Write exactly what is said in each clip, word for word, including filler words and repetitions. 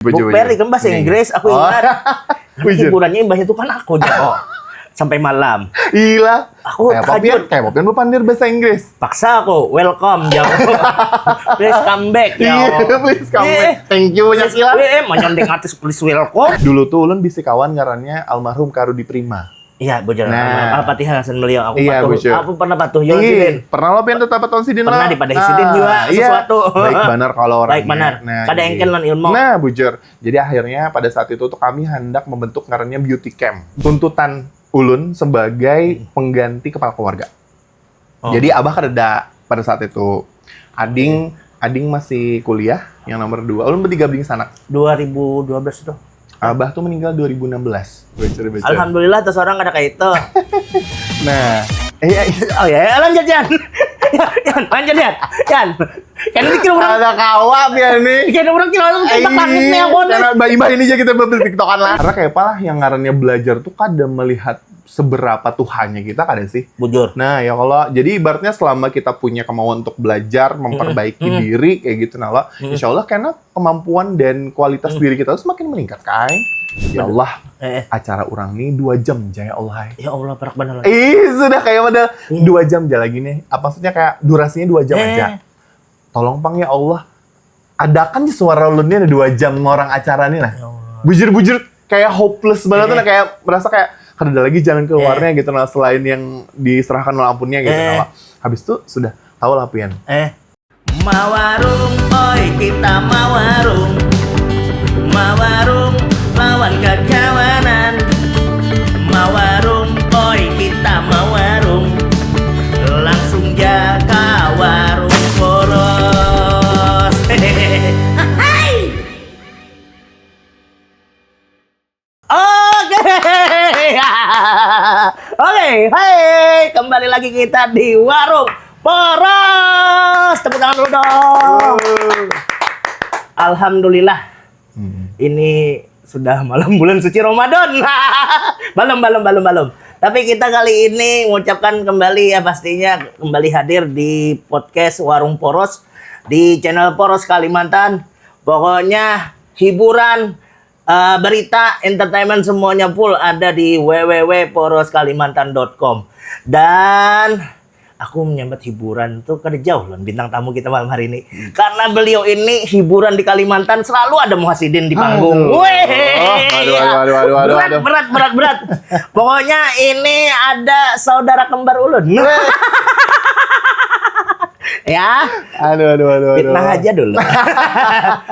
Bujur, bujur. Bukber ikam bahasa Inggris, aku ingat. Karena hiburannya imbahnya tuh kan aku, Jang. Oh, sampai malam. Iya. Aku takajut. Kayak Popian, kayak Popian bapandir bahasa Inggris. Paksa aku, "Welcome, Jang." "Please come back, Jang." Iya, "Please come back." "Thank you banyak, Jang." Eh, eh, manyanding artis, "Please welcome." Dulu tuh ulun bisi kawan ngarannya almarhum Karudi Prima. Iya, bujur. Nah. Al-Fatihah, hasan beliau. Aku pernah patuh juga sidin. Pernah lo pian tetap patuh sidin. Pernah dipadai sidin juga sesuatu. Baik banar kalau orangnya. Baik banar. Kada engkel non ilmu. Nah, bujur. Jadi akhirnya pada saat itu tuh kami hendak membentuk ngarannya beauty camp. Tuntutan ulun sebagai pengganti kepala keluarga. Oh. Jadi abah kadada pada saat itu. Ading, ading masih kuliah, yang nomor dua. Ulun bertiga berdingsanak. Dua ribu dua belas itu. Abah tuh meninggal dua ribu enam belas. Bocor, bocor. Alhamdulillah tuh seorang kada kayak itu. Nah, iya, iya. Oh ya, ya, lanjut, Yan. Yan, lanjut, Yan. Yan. Kan ini kira orang ada kawa biar nih. Kira orang kira orang kita pamit nih, aku nih. Karena mbak imbah ini aja kita bertiktokan lah. Karena kayak apa lah yang ngarannya belajar tuh kada melihat seberapa Tuhannya kita kada sih? Bujur. Nah, ya kalau jadi ibaratnya selama kita punya kemauan untuk belajar, memperbaiki diri kayak gitu nah lo, insya Allah karena kemampuan dan kualitas diri kita tuh semakin meningkat, kai. Ya Allah, acara orang nih dua jam aja ya Allah. Ya Allah, perak benar. Ih, sudah kayak pada dua jam aja lagi nih. Apa maksudnya kayak durasinya dua jam aja. Tolong pang ya Allah, adakan suara ulunnya ada dua jam orang acara nih nah. Ya Allah. Bujur-bujur kayak hopeless banget tuh nah, kayak merasa kayak kada ada lagi jalan keluarnya gitu nah selain yang diserahkan oleh ampunnya gitu nah. Habis itu sudah tahu lah pian. Mawarung, oi, kita mawarung. Mawarung lawan kakawanan. Mawarung, oi, kita mawarung. Langsung ja ka warung poros. Hehehe. Oke. Oke, hai, kembali lagi kita di Warung Poros. Tepuk tangan dulu dong. Alhamdulillah. Ini sudah malam bulan suci Ramadan. Balum, balum, balum, balum. Tapi kita kali ini mengucapkan kembali ya pastinya kembali hadir di podcast Warung Poros di channel Poros Kalimantan. Pokoknya hiburan, eh, berita, entertainment semuanya full ada di w w w poros kalimantan dot com. Dan aku menyambat hiburan tuh kada jauh lawan bintang tamu kita malam hari ini. Karena beliau ini hiburan di Kalimantan selalu ada Muhasidin di panggung. Aduh. Weh. Aduh, aduh, aduh, aduh, aduh, berat, aduh. Berat, berat, berat. Pokoknya ini ada saudara kembar ulun. Weh. Ya. Aduh, aduh, aduh, aduh. Fitnah aja dulu.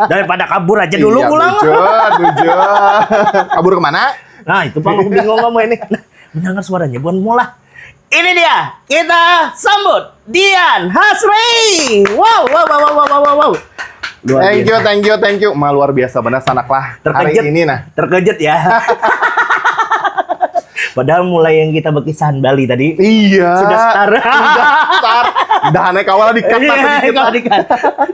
Daripada kabur aja dulu pulang. Iya, bujur, bujur. Kabur kemana? Nah, itu pang aku bingung ngomong ini. Nah, mendengar suaranya bukan mula. Ini dia, kita sambut Dian Hasri. Wow, wow, wow, wow, wow, wow, wow. Luar biasa. Thank you, thank you, thank you. Ma, luar biasa benar sanak lah. Terkejut. Hari ini nah. Terkejut ya. Padahal mulai yang kita berkisahan Bali tadi. Iya. Sudah start. Sudah start. Udah aneh kawal dikat. Iya, sedikit kawal lah. Dikat.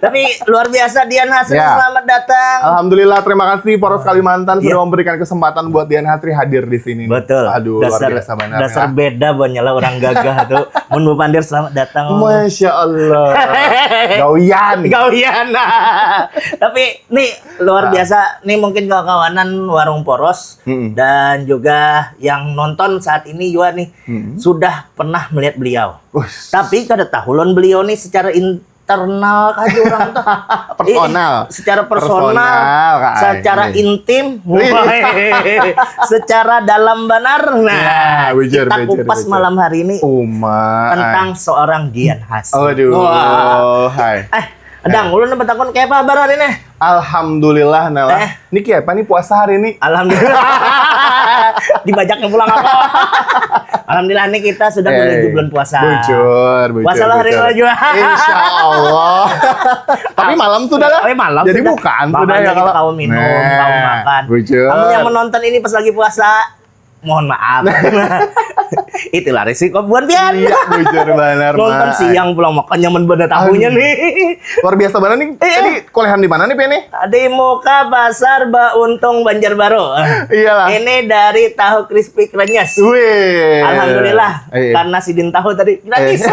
Tapi luar biasa Dian Hasri, ya. Selamat datang. Alhamdulillah, terima kasih Poros Kalimantan sudah memberikan kesempatan buat Dian Hasri hadir di sini. Betul. Aduh, luar biasa benar, dasar ya. Dasar beda banyak lah orang gagah tuh. Mun bapandir selamat datang. Masya Allah. Gawian. Gawian. Tapi nih luar biasa. Nih mungkin kawan-kawanan Warung Poros dan juga yang nonton saat ini juga nih sudah pernah melihat beliau. Ush. Tapi kada tahu lawan beliau nih secara internal kah orang tuh. Personal. Eh, secara personal, personal, Kak, secara intim, secara dalam banar. Nah, ya, bujur, kita bujur, kupas bujur. Malam hari ini tentang seorang Dian Hasri. Aduh, wah. Hai. Eh, Adang, ulun batakun kaya apa kabar hari ini? Alhamdulillah, nah lah. Eh. Ini kaya apa nih puasa hari ini? Alhamdulillah. Dibajaknya pulang aku. Alhamdulillah, ini kita sudah menuju bulan puasa. Bujur, bujur, puasa lah hari ini juga. Insya Allah. Tapi malam sudah lah. Tapi malam sudah. Jadi bukaan sudah ya kalau. Makanya kita tahu minum, tahu makan. Nah, bujur. Kamu yang menonton ini pas lagi puasa, mohon maaf. Itulah risiko buat pian. Iya, bujur banar, nonton siang pulang makan nyaman banar tahunya nih. Luar biasa banar nih. Iya. Tadi kuliahan di mana nih, Pian, nih? Di muka pasar Bauntung Banjarbaru. Iyalah. Ini dari tahu crispy krenyes. Wih. Alhamdulillah, karena sidin tahu tadi gratis.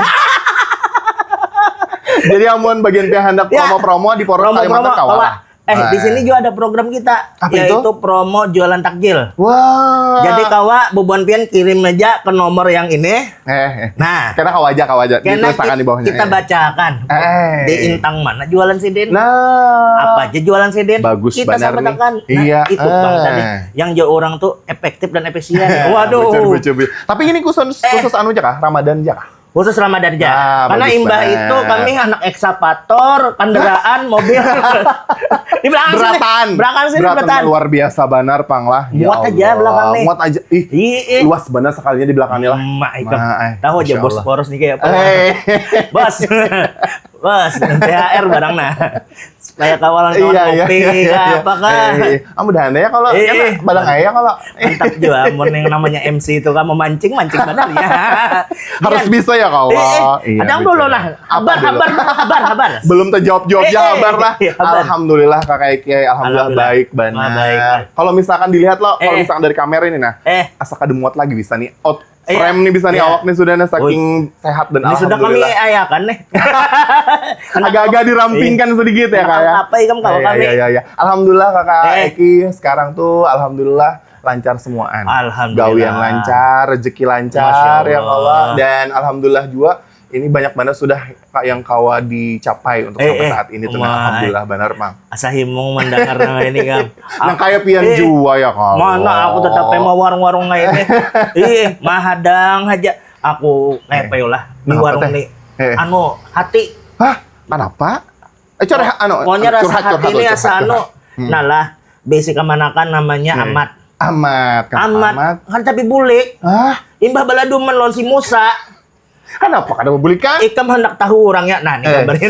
Jadi amun bagian pian handak promo-promo di Poros Kalimantan kawa lah. Eh, di sini juga ada program kita, Apa itu? Yaitu promo jualan takjil. Wah. Jadi kawa bubuhan pian kirim aja ke nomor yang ini. Eh, eh. Nah, Karena kawa aja, kawa aja. karena Ditulisakan ki- di bawahnya. kita Eh. bacakan. Eh. Di intang mana jualan sidin? Nah. Apa aja jualan sidin? Bagus Kita banar sampaikan. Nih. Iya, Itu bang eh. Tadi. Yang jual orang tuh efektif dan efisien. Waduh. Bocor, bocor, bocor. Tapi ini khusus khusus anu aja kah? Ramadan aja kah? Khusus Ramadan aja. Ah, Karena bagus imbah banget. Itu kami anak ekskavator, kendaraan, mobil. Di belakang sini. Berataan. Belakang sini Berataan berataan. Luar biasa banar pang lah. Ya Muat aja Allah. belakang nih. Muat aja. Ih, Iya. Luas banget sekalinya di belakangnya lah. Mak, ikam. Mak, eh, Tahu aja Masya bos Allah. Poros nih kayak apa. Eh. Bos. Bos, T H R barang nah. Supaya kawalan kawan Iya, iya, kopi iya, iya, kah, iya. Apa kah? Eh, eh, eh. Ah, mudahan ya kalau Eh, kan eh. Balang aja kalau. Mantap juga mun yang namanya M C itu kan memancing, mancing benar ya. Harus bisa ya kalau. Eh, eh, Iya, ada yang bisa. Dulu lah. Apa Habar, dulu? habar, habar, habar. Belum terjawab-jawab Eh, ya eh, habar lah. eh, habar. Alhamdulillah Kakak Eki, alhamdulillah, Alhamdulillah. Baik banget. Wah, baik. Kalau misalkan dilihat loh, kalau Eh. misalkan dari kamera ini nah, Eh. asa kada muat lagi bisa nih out Iya. frame nih bisa nih Iya. Awak nih sudah nih saking sehat dan Ini sudah kami alhamdulillah. Ayakan nih. Agak-agak dirampingkan sedikit ya Anak Kak ya. apa ikam kalau Iya, kami? Iya, iya, iya. Alhamdulillah Kakak Eh. Eki sekarang tuh alhamdulillah lancar semuaan. Alhamdulillah. Gawian lancar, rezeki lancar Masya ya Allah. Allah. Dan alhamdulillah juga ini banyak banget sudah Kak yang kawa dicapai untuk Eh, sampai eh. saat ini tuh. Wah. Nah, alhamdulillah benar Mang. Asa himung mendengar nang ini kan. Nah kayak pian Eh, jua ya Kak. Mana aku tetap mau warung-warung lain nih. Ih, mahadang aja. Aku kayak apa ya lah di Nah, apa warung teh? nih. Eh. Anu, hati. Hah? Kenapa? Eh curhat anu. Pokoknya rasa curhat, hati curhat, ini curhat, asa curhat. anu. Hmm. Nah lah, bisi kemanakan namanya Hmm. Amat. Amat, kan Amat. Amat. Kan tapi bulik. Hah? Imbah baladuman lawan si Musa. Kenapa kada membulikan? Ikam hendak tahu orangnya. Nah, ini Eh. gambarnya.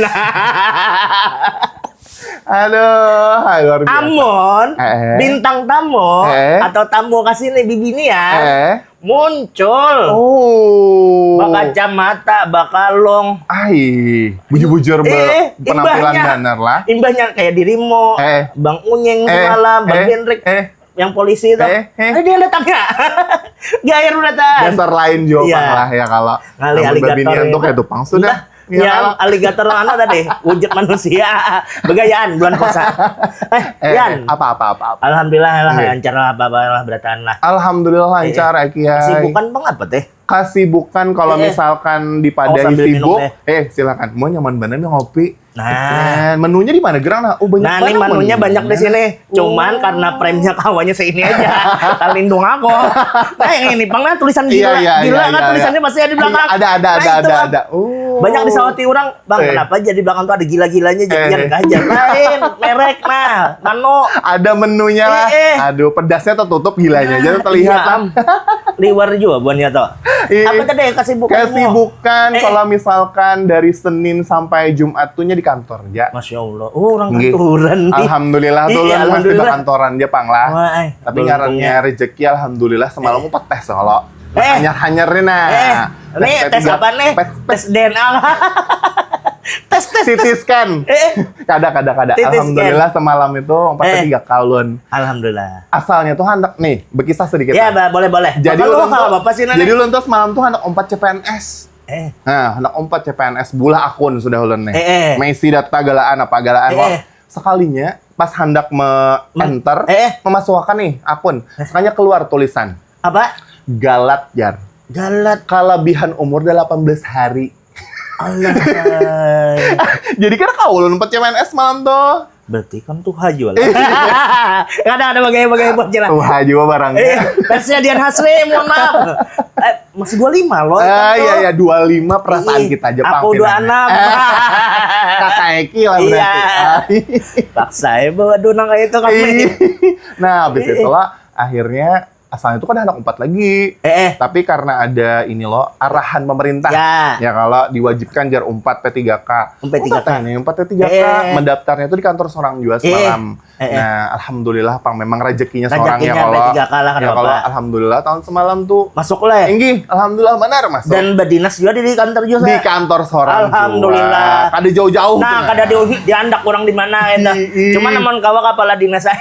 Aduh, luar biasa. Amun Eh. bintang tamu Eh. atau tamu kasini bibinian Eh. muncul. Oh. Bakacamata, bakalung. Ai, bujur-bujur be- Eh, penampilan imbahnya. Benar lah. Imbahnya kayak dirimu, Eh. Bang Unyeng Eh, semalam, Bang eh, Hendrik, eh. Yang polisi itu. Eh, eh. Ada yang datangnya. Gair datang. Dasar lain juga Iya. Lah ya kalau. Ngalih Namun aligator babinian ya. Tuh kayak tupang sudah. Nah, yang aligator anu tadi wujud manusia begayaan bulan puasa. Eh, Eh, Yan. Apa apa apa apa. Alhamdulillah lah Iya. Lancar lah apa-apa lah berataan lah. Alhamdulillah lancar Eki ya. Kesibukan bang apa teh? Kesibukan kalau Eh, eh. Misalkan Oh, dipadahi sambil minum, sibuk, eh. Eh silakan. Mau nyaman bener nih ngopi. Nah. Menunya di mana gerang nah? Oh banyak Nah, ini menunya banyak di sini. Cuman karena premnya kawanya seini aja. Kalindung aku. Nah, yang ini pang nah tulisan gila. Iya, iya, Gila iya, kan iya, tulisannya iya. Pasti ada di belakang. Ada ada Nah, ada itu, ada Bang. Ada. Oh. Banyak disahuti orang, "Bang, Eh. Kenapa aja di belakang tuh ada gila-gilanya?" Jadi Eh. biar aja. Lain, merek nah, mano. Ada menunya lah. Eh, eh. Aduh, pedasnya tertutup gilanya aja terlihat Iya, lah. Am. Liwar juga buannya tuh. Iya. Apa tadi kesibukan? Kesibukan Eh. Kalau misalkan dari Senin sampai Jumat tuhnya di kantor ya. Masya Allah. Oh, orang Nggih. Kantoran nih. Alhamdulillah Iya, tuh masih alhamdulillah. Kantoran ya pang lah. Wah, eh, Tapi beruntungnya. Ngarannya rezeki alhamdulillah semalam Eh. mau tes kalau. Eh. Hanyar-hanyar nih nah. Eh, ini tes tiga- apa nih? Tes, Tes D N A. Tes tes C T tes. scan. Eh, Kada kada kada. C T scan. Alhamdulillah semalam itu empat Eh. tiga kalun. Alhamdulillah. Asalnya tuh hendak nih berkisah sedikit. Ya, lah. ba- boleh boleh. Jadi Bakal ulun lokal tuh, apa sih jadi nanti? Ulun tuh semalam tuh hendak umpat C P N S. Eh, Nah, hendak umpat C P N S bulah akun sudah ulun nih. Eh, eh. Mengisi data galaan apa galaan Eh, kok. eh. Sekalinya pas hendak me enter Eh, eh. memasukkan nih akun. Sekalinya keluar tulisan Apa? Galat jar. Galat. Kelebihan umur delapan belas hari. Allah. Jadi kan kau ulun empat C P N S malam tuh. Berarti kan tuh haju lah. Kada ada bagai-bagai buat jalan. Tuh juga barangnya. Eh, versinya Dian Hasri, mohon maaf. Eh, masih dua lima loh. Ah itu. Iya ya dua lima perasaan Ih, kita aja aku pangkinan. dua enam. Eh, Kakak Eki lah berarti. Iya. Ah, Paksa ya bawa donang kayak itu kami. Nah, habis itu lah akhirnya asalnya itu kan anak empat lagi. Eh, eh. Tapi karena ada ini loh arahan pemerintah. Ya. Ya kalau diwajibkan jar umpat P tiga K. Umpat P tiga K. Umpat nih, umpat P tiga K. Eh. Mendaftarnya itu di kantor seorang juga Eh. semalam. Eh, eh. Nah, alhamdulillah pang memang rezekinya seorang ya Rezekinya kalau. P tiga K lah, Ya kenapa? Kalau alhamdulillah tahun semalam tuh. Masuk lah. Inggih, alhamdulillah benar masuk. Dan berdinas juga di kantor juga. Di kantor seorang Alhamdulillah. Juga. Kada jauh-jauh. Nah, Tuh, kada di diandak orang di mana itu. Ih, ih. Cuma namun kawa kepala dinas saya.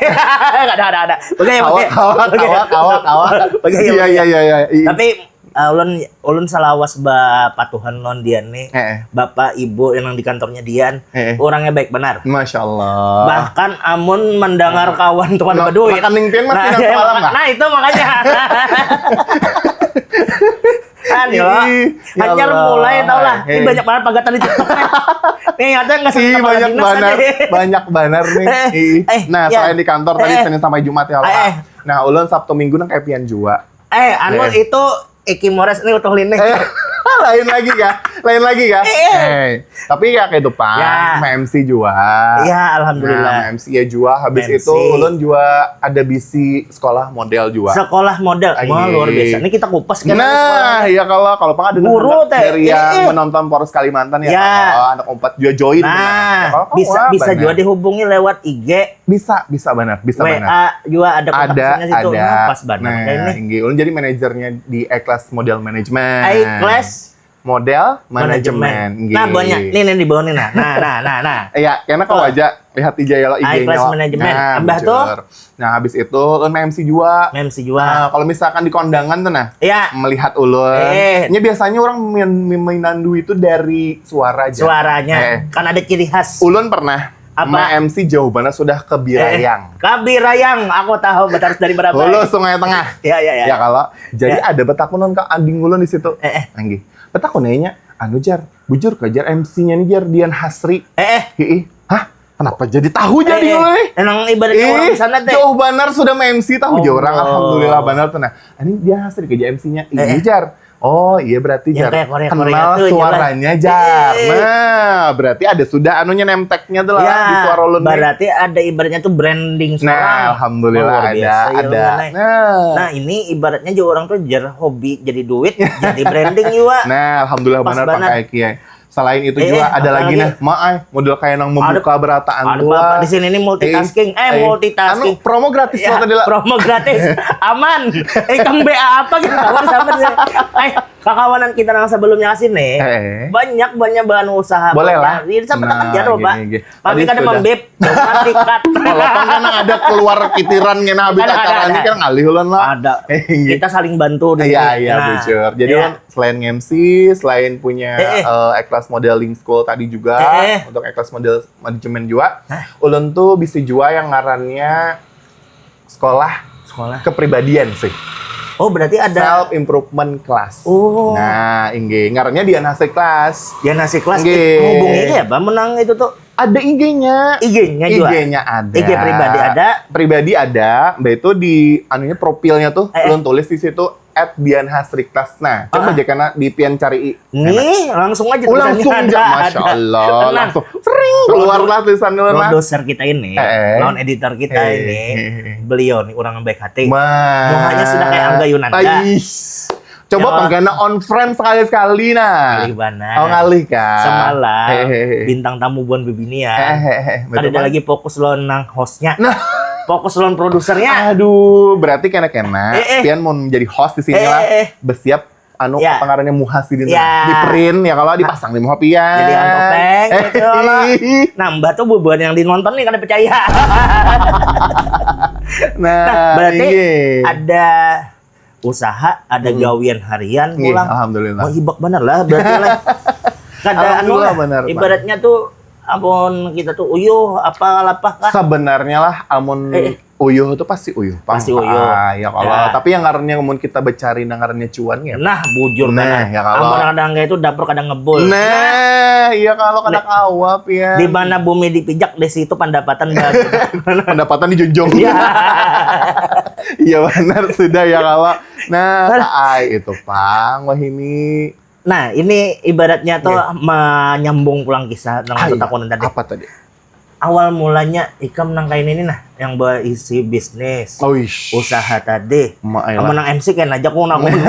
Kada ada ada. Oke, Kawa, oke. kawa, Oke. kawa, kawa, kawa. Oke, Iya, oke. Iya, iya, iya. Iya. Tapi Ah, ulun ulun salawas bapatuhan lawan Dian nih. Eh, eh. Bapak ibu yang di kantornya Dian, Eh, eh. Orangnya baik benar. Masya Allah. Bahkan amun mendengar kawan tuh ada Nah, berduit. Rekening pian masih Nah, nang ya, semalam kah? Nah, itu makanya. Kan ya, Ih, ya hanyar Allah. Mulai tau lah. Hei. Ini banyak banget pagatan di TikTok. Nih, ada nggak Ih, banyak banget, banyak banget nih. Eh, Ih. eh, Nah, ya. Selain di kantor tadi Eh, eh. Senin sampai Jumat ya Allah. Eh, eh. Nah, ulun Sabtu Minggu nang kayak pian jua. Eh, anu Eh. Itu Iki Mores ini utuh lini. Eh, lain lagi kah? Lain lagi kah? Eh, eh. Eh, tapi ya kayak itu Pak, Ya. M C jua. Ya, alhamdulillah. Nah, M C ya jua. Habis M C. Itu ulun jua ada bisi sekolah model jua. Sekolah model. Lagi. Wah, luar biasa. Ini kita kupas kan. Nah, ya kalau kalau Pak ada Guru anak teh. Dari yang Eh, eh. Menonton Poros Kalimantan ya. Ya. Oh, anak empat juga join. Nah, Ya, kalau bisa wah, bisa benar. Juga dihubungi lewat I G, Bisa, bisa benar, bisa W A benar. Juga ada kontak Ada, personnya situ. Ada. Nah, pas banget Nah, kayak ini. Inggih. Ulun jadi manajernya di A-Class Model Management. A-Class Model Management. Management. Inggih. Nah, banyak. Nih, nih di bawah nih nah. Nah, nah, nah, nah. Iya, karena kalau Oh. Aja lihat ija ya lo I G-nya. A-Class Lo. Management. Nah, Tambah bujur. Tuh. Nah, habis itu ulun M C jua. M C jua. Nah, kalau misalkan di kondangan tuh nah, Ya, melihat ulun. Eh. Ini biasanya orang min- min- minandu itu dari suara aja. Suaranya Eh. Kan ada ciri khas. Ulun pernah Apa? M C jauh banget sudah ke Birayang. Eh, Kabirayang, aku tahu Batarus dari Barabai. Hulu Sungai Tengah. Ya, ya, ya. Ya kalau jadi Ya. Ada betakunan ke ading ulun di situ. Eh, eh. Nanggi. Betakun nya, anu jar, bujur ke jar M C-nya nih jar Dian Hasri. Eh, eh. Hiih. Hah? Kenapa jadi tahu jadi Eh, ulun nih? Emang ibaratnya Ih, orang di sana teh. Jauh benar sudah M C tahu aja orang. Allah. Alhamdulillah benar tuh nah. Ini Dian Hasri ke M C-nya. Iya Eh, eh. jar. Oh iya berarti Yang jar. kayak Korea-Korea Kenal tuh, suaranya jar. Eh. Nah, berarti ada sudah anunya nemteknya tuh lah Ya, di suara ulun nih. Berarti ada ibaratnya tuh branding sekolah. Nah, alhamdulillah Luar ada, biasa, ya, ada. mengenai. Nah. Nah, ini ibaratnya juga orang tuh jar hobi jadi duit, jadi branding juga. Nah, alhamdulillah Pas benar banget. Pakai Kiai. Selain itu Eh, juga eh, ada apa lagi lagi? Nah, maai model kayak nang membuka berataan Ada tua. apa di sini ini multitasking. Eh, Eh, multitasking. Anu, promo gratis Ya, lo tadi lah. Promo gratis. Aman. Eh, kang B A apa gitu kawan sama dia. Eh, kakawanan kita nang sebelumnya sini. Eh. Banyak banyak bahan usaha. Boleh banyak. lah. Ini sama Nah, tekan jar, Pak. gini, gini. Tapi Tadi kada sudah. Membip, jangan dikat. Walaupun kan ada keluar kitiran kena habis Ada, ada, acara ini ada. Kan ngalih ulun lah. Ada. Eh, iya. Kita saling bantu di Iya, sini. iya, Nah, bujur. Jadi Iya. Ulun selain M C, selain punya Eh, eh. eh, A-Class Modeling School tadi juga Eh, eh. Untuk A-Class Model Management juga, Hah? ulun tuh bisa juga yang ngarannya sekolah Sekolah. Kepribadian sih. Oh, berarti ada Self improvement class. Oh. Nah, inggih ngarannya Dian Hasri Class. Dia nasi kelas Nggih. hubungi apa menang itu tuh Ada I G-nya. I G-nya juga. I G-nya ada. I G pribadi ada. Pribadi ada. Mbak itu di anunya profilnya tuh Eh, eh. Ulun tulis di situ at Dian Hasri Class. Nah, coba Ah. aja karena di pian cari Nih, langsung aja Oh, langsung tulisannya aja, ada, masya ada. Allah, Tenang. langsung sering keluar lah tulisannya lah. Produser kita ini, Eh, eh. lawan editor kita Eh, ini, eh, eh. Beliau nih orang yang baik hati. Wah. Mukanya sudah kayak Anggayunan, Ais. Coba Ya. penggana on frame sekali-sekali nah. Ngalih banar. Oh, ngalih kah? Semalam Eh, eh, eh. Bintang tamu buan bebinian. Eh, eh, eh, Kada betul, ada Bang. Lagi fokus lawan nang hostnya. Nah. Fokus lawan produsernya. Aduh, berarti kena-kena. Eh, eh. Pian mau menjadi host di sini Eh, lah. eh, eh. Bersiap anu Ya. apa ngarannya muhas di dinten. Ya. Di print ya kalau dipasang di muha pian. Jadi yang topeng Eh, gitu lah. ih. Nambah tuh bubuhan yang dinonton nih kada percaya. Nah, Nah, berarti iya. Ada usaha, ada Hmm. Gawian harian Iya, pulang. Alhamdulillah. Mau hibak bener lah berarti lah. Kada anu Alhamdulillah, lah. benar, Ibaratnya tuh amun kita tuh uyuh apa lapah kah? Sebenarnya lah amun Eh. uyuh tuh pasti uyuh. Pang. Pasti uyuh. Ah, ya kalau Ya. Tapi yang ngarannya mun kita becari nang ngarannya cuan ya. Nah, bujur Nah, benar. Ya kalau Amun ada itu dapur kadang ngebul. Nah, ya kalau kada kawa pian. Di mana bumi dipijak di situ pendapatan baru. Pendapatan dijunjung. Iya. Iya benar sudah ya kalau. Nah, ai itu pang wah ini. Nah, ini ibaratnya tuh menyambung pulang kisah tentang Ai, tetakunan tadi. Apa tadi? Awal mulanya ikam nang kain ini nah, yang berisi bisnis, Oish. Usaha tadi. Ma, ayolah. Amun nang M C kan aja aku nang itu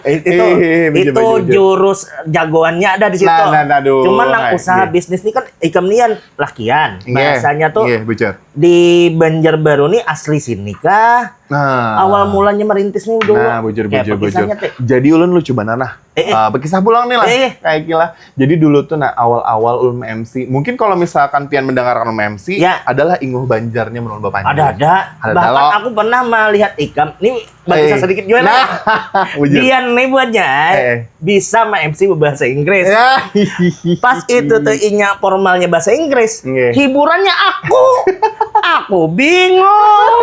Eh, eh, betul, itu betul, betul. Jurus jagoannya ada di situ. Nah, nah, nah, aduh, Cuman nang nah, usaha iya. Bisnis ini kan ikam nian lakian. Iya. Bahasanya tuh Iya, bujur. Di Banjarbaru nih asli sini kah? Nah. Awal mulanya merintis nih dulu. Nah, bujur, Kayak bujur, apa bujur. kisahnya, Teh? Jadi ulun lucu banar nah. Eh, eh. Ah, berkisah pulang nih lah. Eh, eh. Kayak gila. Jadi dulu tuh nah awal-awal ulun M C. Mungkin kalau misalkan pian mendengarkan ulun M C, Ya. adalah inguh Banjarnya menurut bapak. Ada, ada. Ada, Bahkan ada. Aku pernah melihat ikam. Ini bagi Eh. saya sedikit juga lah. Nah, bujur. Dian nih buatnya. Eh, eh. Bisa ma-M C berbahasa Inggris. Ya. Pas itu tuh inya formalnya bahasa Inggris, Nggih. Hiburannya aku. Aku bingung.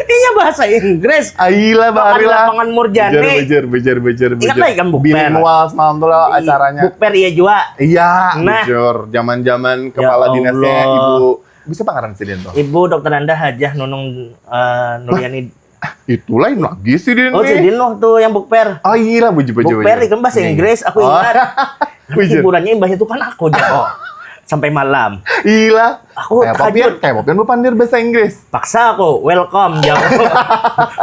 Inya bahasa Inggris. Ayolah, Bahkan barilah. Lapangan Murjani. Bujur, bujur, bujur, bujur. Ingat lah ikam bukber? Bilingual semalam tuh lah acaranya. Bukber iya juga. Iya, Nah. Bujur. Zaman-zaman Ya kepala dinasnya Allah. Ibu, bisa pangaran sidin tuh. Ibu Dokter Anda Hajah Nunung eh, Nuliani. Itu lain lagi sidin Oh, nih. Sidin loh tuh yang bukber. Oh iya lah, bujur, bujur, Bukber bujur. itu bahasa Nih. Inggris, aku Oh. ingat. Bujur. Hiburannya imbahnya tuh kan aku, Jago. Sampai malam. Iya lah. Aku Kayak apa pian? takjub. Kayak apa pian bepandir bahasa Inggris? Paksa aku, welcome, Jago.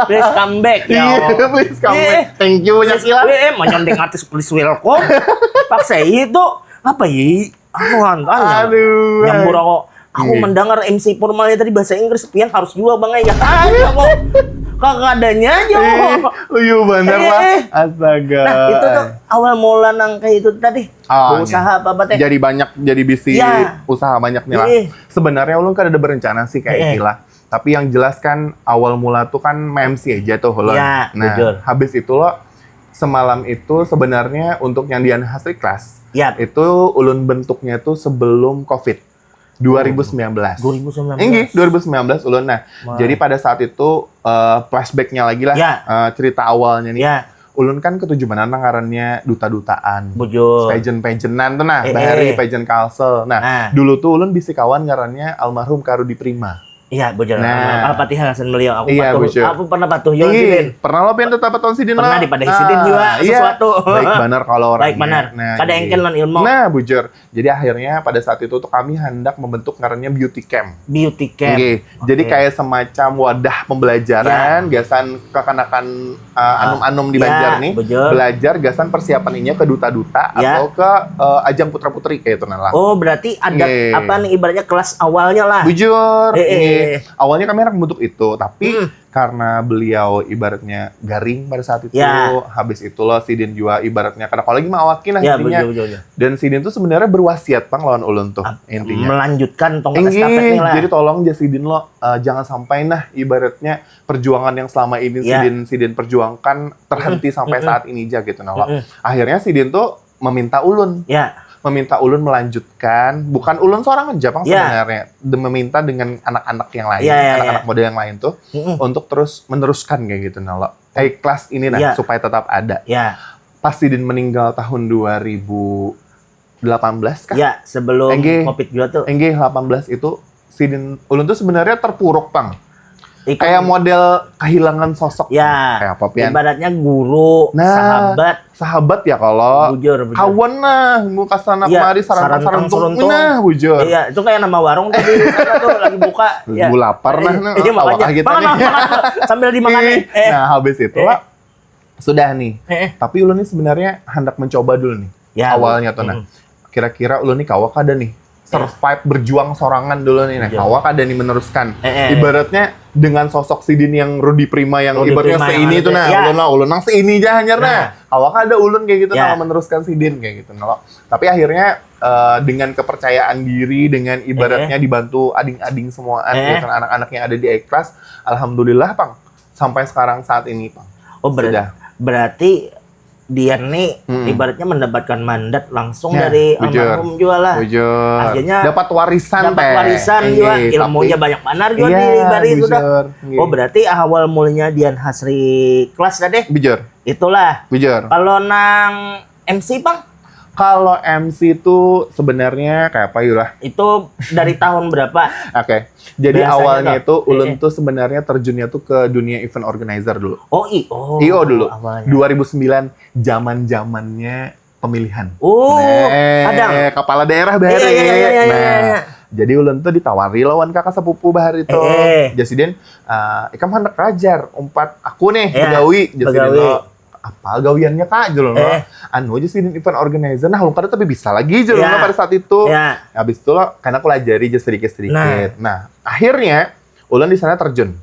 Please come back, Iya, Jago. Please come Eh, back. Thank you banyak Please, lah. eh, mau nyontek artis please welcome. Paksa itu. Apa ya? Aku hantar. Aduh. Nyambur aku. Aku Iya. Mendengar M C formalnya tadi bahasa Inggris, pian harus juga bang ya. Ayo kok. Kakak adanya aja. Eh, lucu bener Eh, lah. eh. Astaga. Nah, itu tuh awal mula nang kayak itu tadi. Ah, Berusaha apa-apa teh. Jadi banyak, jadi bisi Ya. usaha banyak nih lah. Iya. Sebenarnya ulun kada ada berencana sih kayak Iya. gila. Tapi yang jelas kan awal mula tuh kan M C aja tuh ulun. Ya, Nah, bujur. Habis itu lo semalam itu sebenarnya untuk yang Dian Hasri Class Ya. itu ulun bentuknya tuh sebelum covid dua ribu sembilan belas. dua ribu sembilan belas. Inggih, dua ribu sembilan belas ulun. Nah, Wah. Jadi pada saat itu eh, flashbacknya lagi lah Ya. eh, cerita awalnya nih. Ya. Ulun kan ketujuh banar nang ngarannya duta-dutaan. Bujur. Pageant-pageantan tuh nah, Eh, bahari eh. Pageant Kalsel. Nah, Nah. Dulu tuh ulun bisi kawan ngarannya almarhum Karudi Prima. Iya, bujur. Nah. Alpatih Hasan beliau. Aku Iya, patuh. bujur. Aku pernah patuh juga Ih, sidin. Pernah lo pian tetap tahun sidin Pernah lo? dipadahi sidin juga, Nah, iya. Sesuatu. Baik benar kalau orangnya. Baik benar. Nah, Kada iya. engkel non ilmu. Nah, bujur. Jadi akhirnya pada saat itu tuh kami hendak membentuk ngarannya beauty camp. Beauty camp. Oke. Jadi Oke. Kayak semacam wadah pembelajaran, gasan kekanakan uh, anum-anum di Ya, Banjar nih, bujur. Belajar gasan persiapan inya ke duta-duta Ya. Atau ke uh, ajang putra-putri kayak itu nah lah. Oh, berarti ada Nggih. Apa nih ibaratnya kelas awalnya lah. Bujur, Eh, eh, ini eh. Awalnya kami anak bentuk itu, tapi Hmm. karena beliau ibaratnya garing pada saat itu, Ya. Habis itu lo sidin juga ibaratnya kada kawa lagi mawaki lah Ya, intinya. Bujur, bujur, bujur. Dan sidin tuh sebenarnya berwasiat bang lawan ulun tuh Ap- intinya. Melanjutkan tongkat Inggih, estafet nih lah. Jadi tolong ja sidin lo uh, jangan sampai nah ibaratnya perjuangan yang selama ini Ya. sidin sidin perjuangkan terhenti sampai Mm-mm. Saat ini ja gitu nah lo. Mm-mm. Akhirnya sidin tuh meminta ulun, Ya. Meminta ulun melanjutkan, bukan ulun seorang aja bang Ya. Sebenarnya, De- meminta dengan anak-anak yang lain, Ya, ya, anak-anak ya. Muda yang lain tuh Mm-mm. Untuk terus meneruskan kayak gitu nah lo. Eh kelas ini nah Ya. Supaya tetap ada. Ya. Pas sidin meninggal tahun dua ribu delapan belas kah? Ya, sebelum Enggih. covid juga tuh. Enggih delapan belas itu sidin ulun tuh sebenarnya terpuruk bang. Ikam- Kayak model kehilangan sosok. Ya. Kayak apa pian? Ibaratnya guru, Nah, sahabat. Sahabat ya kalau Bujur, bujur. Kawan nah, muka sana Iya, kemari sarantang sarantang saruntung. Seruntung. Nah, bujur. Iya, itu kayak nama warung tadi di sana tuh lagi buka. Iya. Gue lapar nah, nah, Iya, awak makanya. kita Makan, nih. makan, makan. Sambil dimakan nih. Eh. Nah, habis itu Eh. lah sudah nih. Eh. Tapi ulun nih sebenarnya hendak mencoba dulu nih. Ya, Awalnya tuh nah. hmm. Kira-kira ulun nih kawa kada nih survive berjuang sorangan dulu nih. Nah, Iya. Kawa kada nih meneruskan. Eh, eh. Ibaratnya dengan sosok sidin yang Rudi Prima yang Rudi ibaratnya Prima yang seini ada itu nah, ya. Ulun lah, ulun nang seini aja hanyar nah. Nah. Kawa kada ulun kayak gitu Ya. Nah, meneruskan sidin kayak gitu nah. Tapi akhirnya eh, dengan kepercayaan diri, dengan ibaratnya Eh. Dibantu ading-ading semuaan Eh. gitu, anak-anak yang ada di iKlas, alhamdulillah pang sampai sekarang saat ini pang. Oh, ber- Sudah. Berarti Dian nih Hmm. Ibaratnya mendapatkan mandat langsung Ya, dari bujur. Almarhum juga lah. Bujur. Akhirnya dapat warisan dapat teh. warisan Iya, juga, tapi- ilmunya banyak banar juga Iya, di bari bujur. sudah. Iya. Oh, berarti awal mulanya Dian Hasri kelas tadi. Bujur. Itulah. Bujur. Kalau nang M C, Bang? Kalau M C itu sebenarnya kayak apa Yura? Itu dari tahun berapa? Oke. Jadi Biasanya awalnya tuh, itu ulun eh, eh. Tuh sebenarnya terjunnya tuh ke dunia event organizer dulu. Oh, I O. I O dulu. Awalnya. dua ribu sembilan zaman-zamannya pemilihan. Oh, Nah, kadang. Kepala daerah bahari. Iya, iya, iya, iya, iya, Nah, iya. Jadi ulun tuh ditawari lawan kakak sepupu bahari tuh. Eh, eh. Jar sidin, "Ah, ikam hendak kajar umpat aku nih Iya, begawi." Jar sidin begawi. Tuh, "Apa gawiannya kak?" Jar ulun. Eh. "Anu," jar sidin, "event organizer." Nah, ulun kada tapi bisa lagi jar ulun Iya. Pada saat itu. Iya. Habis itu lo, karena aku lajari aja sedikit-sedikit. Nah. Akhirnya ulun di sana terjun.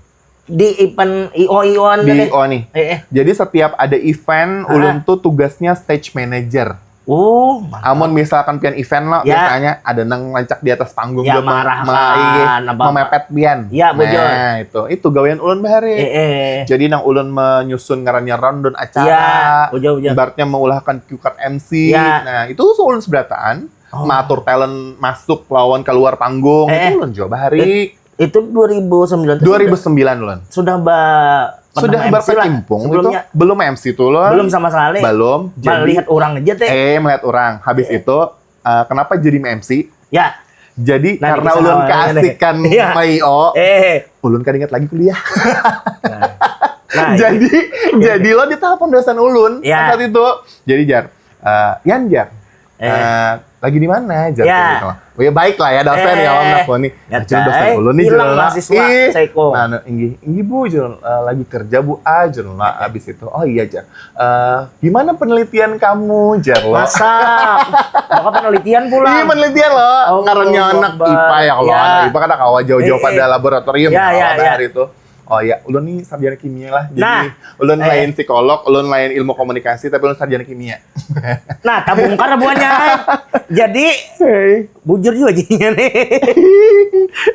Di event I O I O-an Di tadi. I O nih. Eh, eh. Jadi setiap ada event, Ah. ulun tuh tugasnya stage manager. Oh, mantap. Amun misalkan pian event lah, Ya. biasanya ada nang lancak di atas panggung Ya, gama- marahkan, ma- iya, apa-apa. Memepet pian. Ya, bujur. Nah, itu itu gawean ulun bahari. Eh, eh. Jadi nang ulun menyusun ngarannya rundown acara. Ya, bujur, bujur. Ibaratnya mengulahkan cue card M C. Ya. Nah, itu ulun seberataan. Oh. Mengatur talent masuk lawan keluar panggung. Eh, Itu ulun jua bahari. Itu dua ribu sembilan tuh. dua ribu sembilan ulun. Sudah ba- pernah Sudah M C lah berkecimpung itu. sebelumnya. Belum M C tuh ulun. Belum sama sekali. Belum. Jadi, Melihat orang aja teh. eh, melihat orang. Habis itu, eh, kenapa jadi M C? Ya. Jadi Nah, karena kisah ulun awalnya nih. keasikan Iya. ma I O, Eh. ulun kada ingat lagi kuliah. Nah, nah, jadi jadi lo ditelepon dosen ulun Ya. saat itu. Jadi jar, eh, Yan jar, Eh. eh, lagi di mana jar? Ya. Gitu. Oh ya baik lah ya dosen Eh. Ya Allah menakoni. Ya, Nah, jar, dosen cai. ulun nih Hilang jar. mahasiswa, Ih, saiko. Nah, no, inggih, inggih bu jar, eh, lagi kerja bu ah jar lah abis itu. Oh iya jar. Eh, gimana penelitian kamu jar lo? Masa? Maka penelitian pulang. Iya penelitian lo. Oh, Ngarannya anak gambar. I P A ya kalau Ya. anak I P A kan kawa jauh-jauh Eh, pada eh. laboratorium Ya, ya, ya, kalau ya. hari itu. Oh ya, ulun nih sarjana kimia lah. Jadi Nah. ulun Eh. lain psikolog, ulun lain ilmu komunikasi, tapi ulun sarjana kimia. Nah, tabungkar buahnya. Jadi Hei. Bujur juga jadinya nih.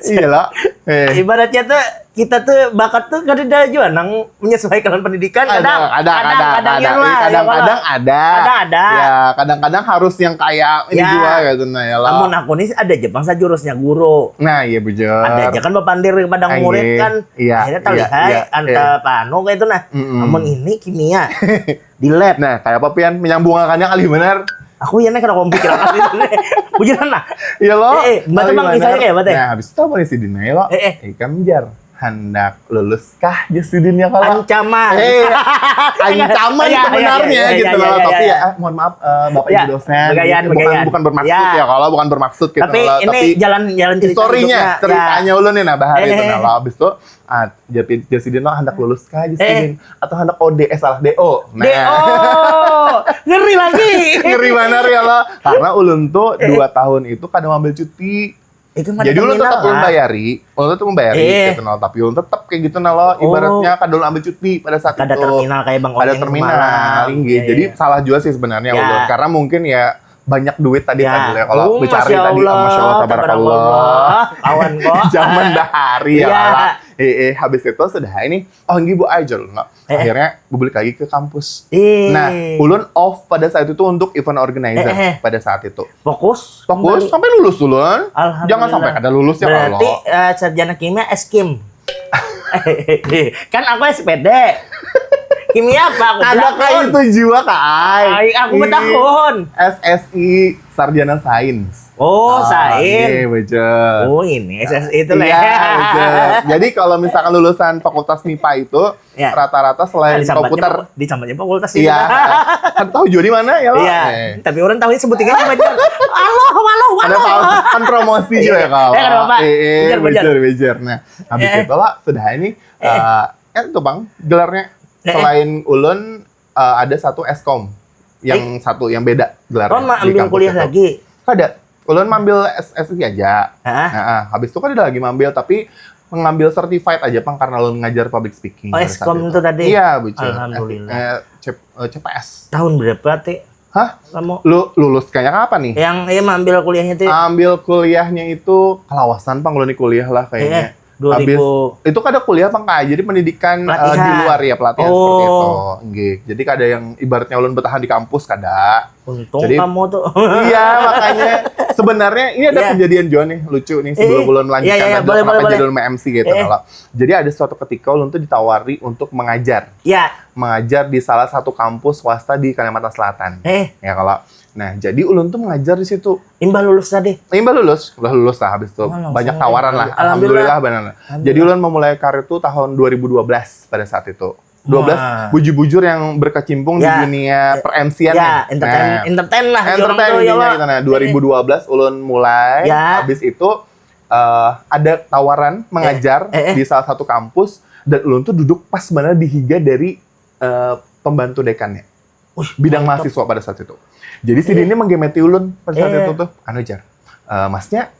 Iya lah. Eh. Ibaratnya tuh kita tuh bakat tuh kada ada juga nang menyesuaikan pendidikan. Ada, Kadang, ada, ada, ada, kadang, ada, ya, kadang-kadang ada. Kadang ada. Ya, kadang-kadang harus yang kayak ini Ya. juga gitu nah ya lah. Namun aku nih ada aja bangsa jurusnya guru. Nah, iya bujur. Ada aja kan bapandir kepada Ah, murid iya. kan. Iya, Akhirnya iya, terlihat iya, anta iya. Panu kayak itu nah. Mm-mm. Namun ini kimia di lab. Nah, kayak apa pian menyambungakannya kali benar? Aku ya nih kada kompi kira kali itu nih. Bujuran lah. Iya lo. Eh, eh, baca Kali bang, benar. misalnya kayak apa teh? Nah, habis itu apa nih si Dina ya lo? Eh, eh. Ikam jar hendak lulus kah ya si Dina kalau? Ancaman. Eh, ancaman Iya, iya, sebenarnya iya, iya, gitu iya, loh. iya, Tapi iya. ya, ah, mohon maaf, eh, Bapak Iya, Ibu dosen, begayaan, gitu. bukan begayaan. bukan bermaksud Iya. ya, kalau bukan bermaksud gitu Tapi loh. ini jalan jalan cerita Historinya, hidupnya. ceritanya Ya. ulun nih nah bahari Eh, itu eh. nah lo. Habis itu, ah, jadi jadi si Dina hendak lulus kah ya si Eh. Dina? Atau hendak O D, eh salah D O. Nah. D O. Ngeri lagi. Ngeri benar ya lo. Karena ulun tuh Eh. dua tahun itu kada ngambil cuti. Itu mah Jadi ulun terminal tetap ulun lah. bayari, ulun tetap membayari Eh. gitu nah, tapi ulun tetap kayak gitu nah lo, Oh. ibaratnya kada ulun ambil cuti pada saat Kada itu. terminal kayak Bang Kada Onim terminal, semalam. inggih. Iya, Jadi iya. Salah juga sih sebenarnya Ya. ulun, karena mungkin ya banyak duit tadi Ya. tadi ya kalau Oh, dicari Masya tadi, Allah, Masya Allah, tabarakallah. Tabarakallah. Kawan kok. Zaman bahari ya Iya. lah. Eh, eh, habis itu sudah ini, oh inggih bu aja lo. Eh, eh. Akhirnya balik lagi ke kampus. Eh. Nah, ulun off pada saat itu untuk event organizer Eh, eh. pada saat itu. Fokus. Fokus Kembali. Sampai lulus ulun. Alhamdulillah. Jangan sampai kada lulus ya Berarti kalau. Eh, sarjana kimia eskim. Kan aku S P D. Kimia apa aku? Ada Belakon. Kayak itu juga kak. Ai, aku Ih, betakun. S S I sarjana sains. Oh, Ah, sains. Iya, betul. Oh, ini S S I itu lah. Iya, betul. Jadi kalau misalkan lulusan fakultas mipa itu Ya. rata-rata selain komputer. Disambatnya fakultas Iya. itu. Kan tahu juga di mana ya lo? Iya, Eh. tapi orang tahunya sebutin aja banyak. Halo, halo, Ada halo. tahu kan promosi juga ya kalau. Eh, kenapa? Eh, eh, Bejar, bejar. bejar, bejar. Nah, habis Eh. itu lah sudah ini Eh. eh eh, itu bang gelarnya Eh, eh. Selain ulun eh, ada satu eskom yang satu yang beda gelarnya. Oh, ma- di ambil kampus kuliah itu. Lagi. Kada. Ulun ambil S S I aja. Hah? Nah, ah, habis itu kan ada lagi ambil tapi mengambil certified aja pang karena ulun ngajar public speaking. Oh, pada saat eskom itu. itu tadi? Iya, betul. Alhamdulillah. Eh, C- eh, C P S. Tahun berapa, Ti? Hah? Kamu Lu lulus kayak apa nih? Yang iya ambil kuliahnya, Ti? Ambil kuliahnya itu kelawasan pang ulun di kuliah lah kayaknya. Eh, eh, dua ribu. Habis itu kada kuliah pang kak, jadi pendidikan eh, di Pelatihan. Luar ya pelatihan Oh. Seperti itu. Nggih. Jadi kada yang ibaratnya ulun bertahan di kampus kada. Untung Jadi- kamu tuh. Iya makanya sebenarnya ini ada Iya. Kejadian juga nih lucu nih sebelum Eh, ulun melanjutkan iya, iya, ada boleh, kenapa boleh, boleh. Jadi ulun M C gitu Eh. Kalau. Jadi ada suatu ketika ulun tuh ditawari untuk mengajar, Ya. mengajar di salah satu kampus swasta di Kalimantan Selatan. Eh, Ya kalau. Nah, jadi ulun tuh mengajar di situ. Imbah lulus tadi. Imbah lulus, udah lulus lah habis itu. Oh, langsung Banyak ya. tawaran lah. Alhamdulillah. Alhamdulillah benar. Alhamdulillah. Jadi ulun memulai karir tuh tahun dua ribu dua belas pada saat itu. Dua belas Wah. Bujur-bujur yang berkecimpung Ya. di dunia per-M C-an Ya, nih. entertain, Nah. entertain lah. Entertain orang tuh, ya, intinya Wak. gitu. Nah, dua ribu dua belas ulun mulai, Ya. Habis itu eh, ada tawaran mengajar Eh, eh. Di salah satu kampus dan ulun tuh duduk pas mana di higa dari eh, pembantu dekannya. Wih, Bidang mantap. Mahasiswa pada saat itu. Jadi si Dini menggemeti ulun pada saat Eh. itu tuh, anu jar, eh, masnya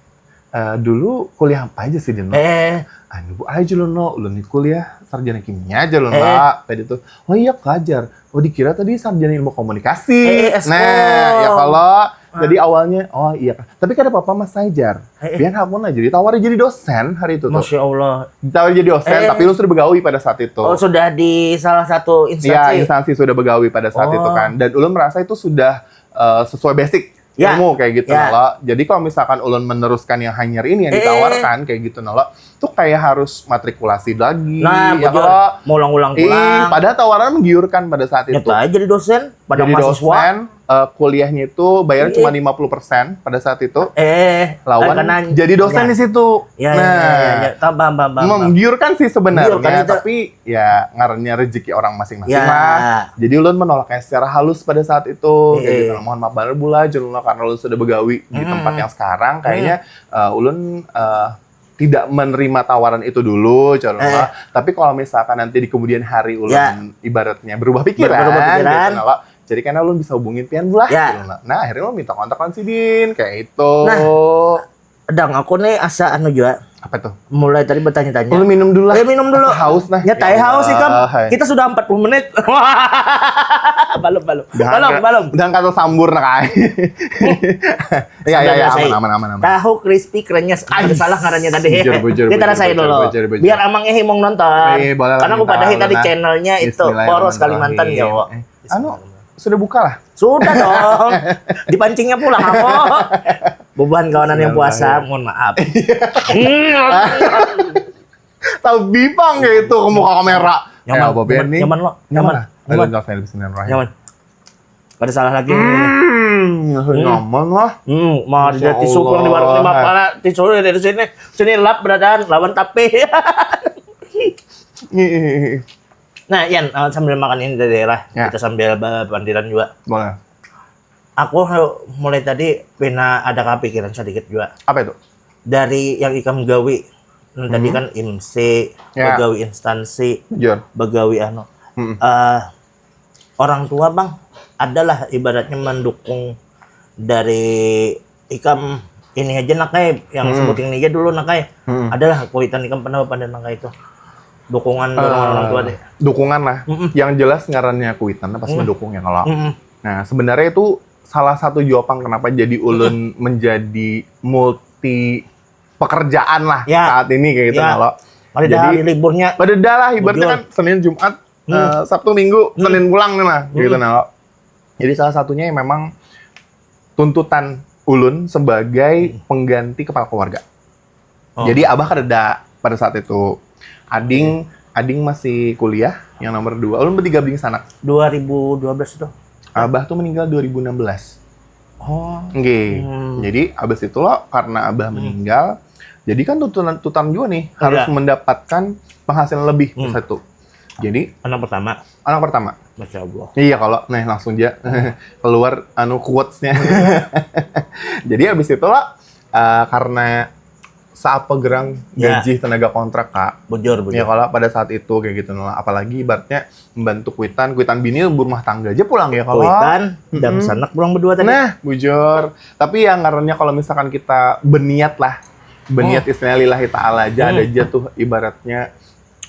Eh, dulu kuliah apa aja sih, Din? Eh, Anu, Bu, aja lo, no. Ulun nih kuliah sarjana kimia aja lo, Eh. Nak. Tadi tuh, oh iya, kajar. Oh, dikira tadi sarjana ilmu komunikasi. Eh, eh, Nah, oh. Ya kalau jadi awalnya, oh iya. Tapi kada apa-apa, Mas, saya jar. Eh, eh. Pian hakun aja ditawari jadi dosen hari itu tuh. Masya Allah. Ditawari jadi dosen, Eh. Tapi ulun sudah begawi pada saat itu. Oh, sudah di salah satu Iya, instansi. Instansi sudah begawi pada saat Oh. itu kan. Dan ulun merasa itu sudah eh, sesuai basic Ya. ilmu kayak gitu Ya. Nala. Jadi kalau misalkan ulun meneruskan yang hanyar ini yang Eh. ditawarkan kayak gitu Nala, tuh kayak harus matrikulasi lagi. Nah, Ya bujur. kalau Mau ulang-ulang Ih, pulang. Padahal tawaran menggiurkan pada saat itu. Nyata aja jadi dosen, pada Jadi mahasiswa. Dosen, eh, kuliahnya itu bayar Iya. cuma lima puluh persen pada saat itu. Eh, Lawan karena jadi dosen ya. di situ. Ya, Nah, ya, ya, ya. Paham, paham, paham, paham, paham. Menggiurkan sih sebenarnya, Menggiurkan itu. Tapi ya ngarannya rezeki orang masing-masing Ya. lah. Jadi ulun menolaknya secara halus pada saat itu. Iya, Kayak gitu. Iya. Mohon maaf banget pula, Jun, Nala, karena ulun sudah begawi di Hmm. tempat yang sekarang. Kayaknya eh, ulun eh, tidak menerima tawaran itu dulu, Jun, Nala. Eh. Tapi kalau misalkan nanti di kemudian hari ulun Ya. ibaratnya berubah pikiran, Berubah pikiran. Gitu, Nala. Jadi karena ulun bisa hubungin pian pula, Ya. Jun, Nala. Nah, akhirnya ulun minta kontak lawan sidin kayak itu. Nah. Dang, aku nih asa anu juga. Apa tuh? Mulai tadi bertanya-tanya. Ulun minum dulu lah. Eh, minum dulu. Asa haus nah. Ya, tai haus sih, Kam. Allah, hai. Kita sudah empat puluh menit. Belum, belum. Udah Belum, angkat- belum. Udah angkat sambur nah, kai. Ya, ya, Sambil ya, rasai. Aman, aman, aman, aman. Tahu crispy krenyes. Ada Ais. Salah ngarannya tadi. Bujur, bujur, Kita bujur, rasain bujur, dulu. bujur, bujur. Biar amangnya himung nonton. Eh, boleh lah, Karena aku minta padahi ulun tadi lah. Channelnya itu Poros Kalimantan Bismillahirrahmanirrahim. Jawa. Eh, anu, sudah buka lah? Sudah dong. Dipancingnya pulang aku. Beban kawanan yang puasa, Bismillahirrahmanirrahim. Mohon maaf. Tapi pang kayak itu ke muka kamera. Nyaman, Eh, apa band nyaman, nih? nyaman, lo, nyaman, Aduh, nyaman. nggak usah, bismillahirrahmanirrahim. Nyaman. Ada salah lagi. Hmm, nyaman lah. Hmm, mau ada Masya tisu pulang di warung lima Allah. pala, tisu dari sini, sini lap beradaan lawan tapi. Ih, ih, ih. Nah, Yan, eh, sambil makan ini dari daerah, Ya. Kita sambil berpandiran juga. Boleh. Aku mulai tadi pina ada kepikiran sedikit juga. Apa itu? Dari yang ikam gawi, nah, tadi kan M C, Ya. begawi instansi, Jujur. begawi anu. Hmm. Eh, orang tua, Bang, adalah ibaratnya mendukung dari ikam ini aja nak ai, yang Hmm. sebuting ini aja dulu nak ai. Hmm. Adalah kuitan ikam pernah pada nang itu. Dukungan dorongan orang tua deh. Dukungan lah. Mm-mm. Yang jelas ngarannya kuitan pasti mendukung ya kalau. Mm-mm. Nah, sebenarnya itu salah satu jua pang kenapa jadi ulun menjadi multi pekerjaan lah Ya. saat ini kayak gitu Ya. kalau. Ada Jadi hari liburnya. Pada dah lah ibaratnya Betul. Kan Senin Jumat, Hmm. eh, Sabtu Minggu, Hmm. Senin pulang nih lah gitu Hmm. nah. Jadi salah satunya yang memang tuntutan ulun sebagai pengganti kepala keluarga. Oh. Jadi abah kada ada pada saat itu. Ading, ading masih kuliah yang nomor dua. Ulun bertiga bersanak. Dua ribu dua belas itu. Abah tuh meninggal dua ribu enam belas. Oh. Oke. Hmm. Jadi abis itu lo karena abah meninggal, jadi kan tuntutan tuntutan juga nih harus Iya. mendapatkan penghasilan lebih Hmm. satu. Jadi Anak pertama. Anak pertama. Masya Allah. Iya kalau nih langsung aja keluar anu quotes-nya. Jadi abis itu lo eh, karena seapa gerang Ya. Gaji tenaga kontrak kak. Bujur, bujur. Ya kalau pada saat itu kayak gitu nah. Apalagi ibaratnya membantu kuitan, kuitan bini berumah tangga aja pulang ya kalau. Kuitan, dangsanak pulang berdua tadi. Nah, bujur. Tapi yang ngarannya kalau misalkan kita berniat lah, berniat istilahnya lillahi ta'ala aja, Hmm. ada aja tuh ibaratnya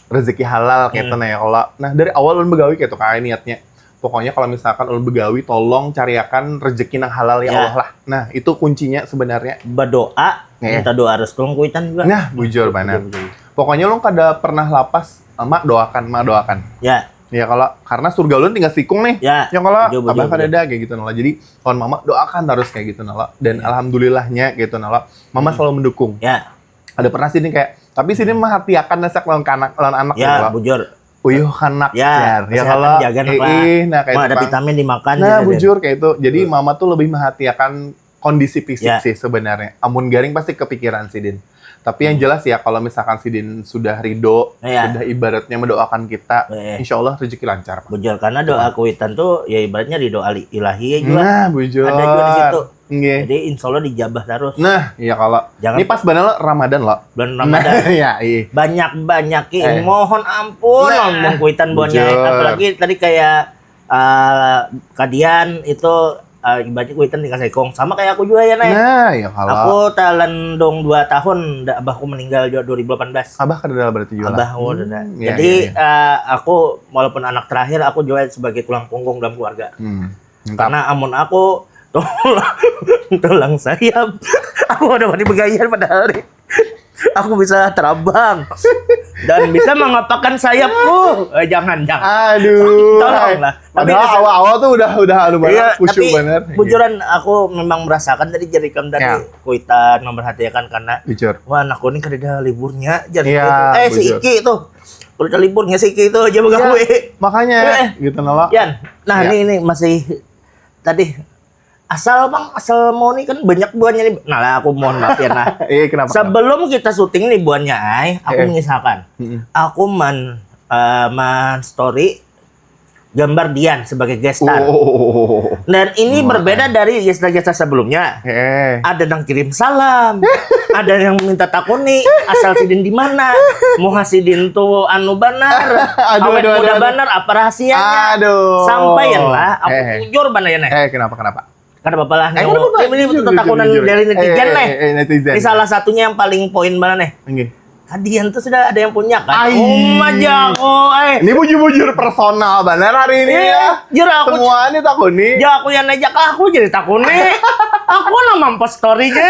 rezeki halal kayak Hmm. nah ya kalau. Nah, dari awal ulun begawi kayak tuh kayak niatnya. Pokoknya kalau misalkan ulun begawi, tolong cariakan rezeki nang halal ya Ya. Allah lah. Nah, itu kuncinya sebenarnya. Berdoa, Iya. minta doa restu lawan kuitan juga. Nah, bujur benar. Bujur, bujur. Pokoknya ulun kada pernah lapas, eh, mak doakan, mak doakan. Ya. Ya kalau karena surga ulun tinggal sikung nih. Ya. Ya kalau Bujur, bujur, abah kada bujur. ada kayak gitu nah. Jadi lawan mama doakan terus kayak gitu nah. Dan alhamdulillahnya gitu nah. Mama selalu mendukung. Ya. Ada pernah sini kayak tapi sini menghatiakan nasak lawan kanak lawan anak Ya, gitu. bujur. Uyuh kanak Ya, ya kesehatan kalau dijaga, nak, eh, lah. eh, nah kayak Mau ada tukang. Vitamin dimakan Nah, gitu, bujur kayak itu. Jadi mama tuh lebih menghatiakan kondisi fisik Ya. Sih sebenarnya. Amun garing pasti kepikiran sih Din. Tapi yang jelas ya kalau misalkan si Din sudah ridho, Iya. Sudah ibaratnya mendoakan kita, Iya. Insya Allah rezeki lancar. Pak. Bujur, karena doa kuitan tuh ya ibaratnya ridho ali- ilahi ya juga. Nah, bujur. Ada juga di situ. Nggih. Jadi insya Allah dijabah terus. Nah, iya kalau Jangan- ini pas benar Ramadan loh. Bulan Ramadan. Nah, ya, iya. Banyak-banyak Eh. mohon ampun Nah, ngomong kuitan buahnya. bujur. Apalagi tadi kayak eh, kadian itu eh, ibaratnya kuitan tinggal saikung. Sama kayak aku juga ya, Nay. Nah, ya kalau Aku talandung dua tahun, da- abahku meninggal juga dua ribu delapan belas. Abah kada ada berarti juga. Abah, oh, udah. Hmm, ya, Jadi, ya, ya. eh, aku walaupun anak terakhir, aku juga sebagai tulang punggung dalam keluarga. Hmm. Mantap. Karena amun aku tulang, tulang sayap, aku udah mati begayar padahal. Aku bisa terbang dan bisa mengepakkan sayapku. Eh, jangan, jangan. Aduh. Tolonglah. Tapi Padahal bisa- awal-awal tuh udah udah anu banget, Iya, khusyuk tapi banget. Bujuran aku memang merasakan tadi jadi kam tadi Ya. kuitan memperhatikan karena Jujur. wah, anak kuning kada ada liburnya jadi Iya, itu. Eh, si bujur. Iki tuh. Kada ada liburnya si Iki itu aja begawe. Makanya Eh. gitu nala. Yan, nah Ya. ini ini masih tadi asal bang asal mau nih kan banyak buahnya nih. Nah lah, aku mohon maaf ya, nah. Iya, kenapa? Sebelum kita syuting nih buahnya, ay, aku Eh. menyisakan. Mm-mm. Aku man eh, man story gambar Dian sebagai gestar. Oh. Dan ini Wah. Berbeda dari gestar-gestar sebelumnya. Eh. Ada yang kirim salam, ada yang minta takuni asal sidin di mana, muha sidin tuh anu banar, Aduh, awet aduh, muda aduh, banar, apa rahasianya? Aduh. Sampaian lah, aku Eh. Jujur banar ya, Nay. Eh, kenapa, kenapa? Kada apa-apa lah. Eh, Nyawa. kenapa, Pak? Ini, ini Jujur, tuh takunan jujur, jujur. Dari Eh, netizen, eh, Nay. eh, eh, netizen. Ini salah satunya yang paling poin mana nih? Oke. Kadian tuh sudah ada yang punya kan? Ai. Oh, majago, eh. Ini bujur-bujur personal benar hari ini Iya, ya. jujur aku. Semua ini takuni. Ya aku yang ngajak aku jadi takuni. Aku nang mampas story-nya.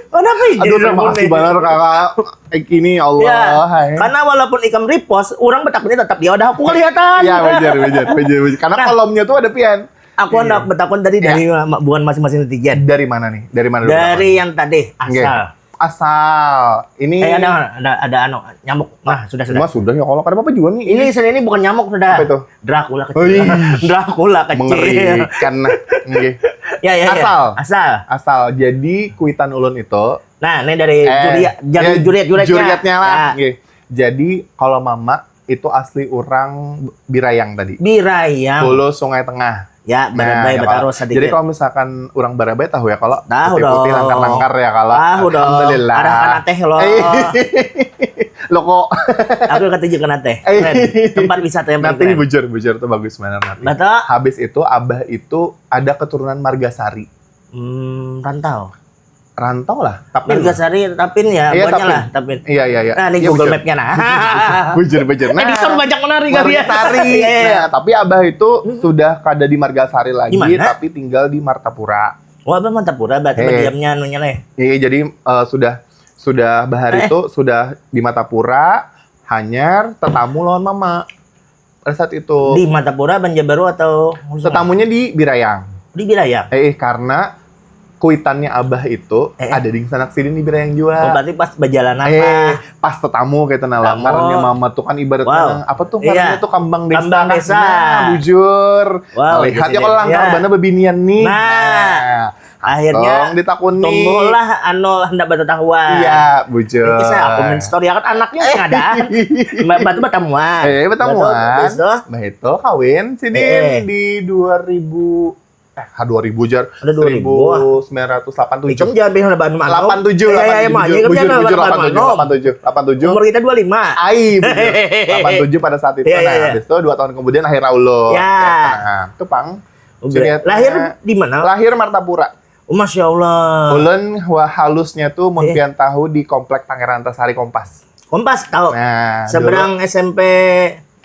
Kenapa ya Aduh, jadi terima takuni? Kasih banget kakak. Eh, ini ya Allah. Ya, Hai. Karena walaupun ikam repost, orang betakunnya tetap dia udah aku kelihatan. Ya, wajar, wajar, wajar, wajar. Karena Nah. Kolomnya tuh ada pian. Aku hendak betakun tadi Ya. dari ma- buhan masing-masing netizen. Dari mana nih? Dari mana dulu? Dari yang tadi Oke. asal. Asal. Ini Eh ada ada ada anu nyamuk. Nah, sudah sudah. Cuma sudah ya kalau kada apa-apa juga nih. Ini sini ini bukan nyamuk sudah. Apa itu? Dracula Oh, iya. kecil. Dracula kecil. Mengerikan. Nah, nggih. Ya ya ya. Asal. Asal. Asal jadi kuitan ulun itu. Nah, ini dari Eh, Juliet, dari ya, Juliet Julietnya. Julietnya lah. Ya. Nggih. Jadi kalau mama itu asli orang Birayang tadi. Birayang. Hulu Sungai Tengah. Ya, Nah, Barabai ya, Betaro kalau- sedikit. Jadi kalau misalkan orang Barabai tahu ya kalau Tahu putih-putih dong. Langkar-Langkar ya kalau. Tahu dong. Alhamdulillah. Arah Kanateh lo. Eh. Lo kok Aku kata juga Kanateh. Eh. Keren. Tempat wisata yang nanti paling keren. Bujur-bujur tuh bagus banget nanti. Betul. Habis itu abah itu ada keturunan Margasari. Hmm, rantau. Rantau lah, tapi Margasari Tapin ya, Iya, buatnya Tapin. lah Tapin. Iya, iya, iya. Nah, ini Iya, Google bujur. Map-nya nah. Bujur, bujur. Nah, Editor banyak menari kali ya. Margasari. Iya, iya. Nah, tapi abah itu sudah kada di Margasari lagi, Di mana? Tapi tinggal di Martapura. Wah, apa Martapura berarti Eh. berdiamnya anunya nih. Iya, jadi eh, sudah sudah bahari Eh. Itu sudah di Martapura, hanyar tetamu lawan mama. Pada saat itu Di Martapura, Banjarbaru atau tetamunya di Birayang. Di Birayang. Eh, karena kuitannya abah itu Eh. ada di sanak sidin di Birayang juga. Oh, berarti pas berjalan apa? Eh, pas tetamu kayak tenang Tetamu. Karena mama tuh kan ibaratnya Wow. nang- apa tuh Iya. Karena tuh kambang desa. Kambang desa. Nah, bujur. Wow, Melihat ya jadi- kalau langkar ya. Bana bebinian nih. Nah, akhirnya langsung ditakuni. Tumbuhlah anu hendak bertahuan. Iya, bujur. Ini saya aku main story akan anaknya sing ada. Mbak Batu bertemuan. Eh, bertemuan. Batu, habis tuh. Bah itu kawin sini Eh. di dua ribu eh ha, dua ribu jar. Ada dua ribu, ah. Seribu sembilan ratus delapan tujuh. Ikam jangan bilang lebaran malam. Delapan tujuh, Ya, ya, delapan ya, tujuh, makanya bujur, jangan bujur, lebaran delapan tujuh, malam. delapan tujuh, delapan tujuh. Umur kita dua lima. Ai, bujur. Delapan tujuh pada saat itu. Iya, iya, Nah, iya. habis itu dua tahun kemudian lahir Raul. Ya. Nah, itu pang. Oke. Singkatnya, Lahir di mana? Lahir Martapura. Oh, Masya Allah. Ulun wah halusnya tuh mun Eh. pian tahu di komplek Tangerang Antasari Kompas. Kompas tahu. Nah, Seberang S M P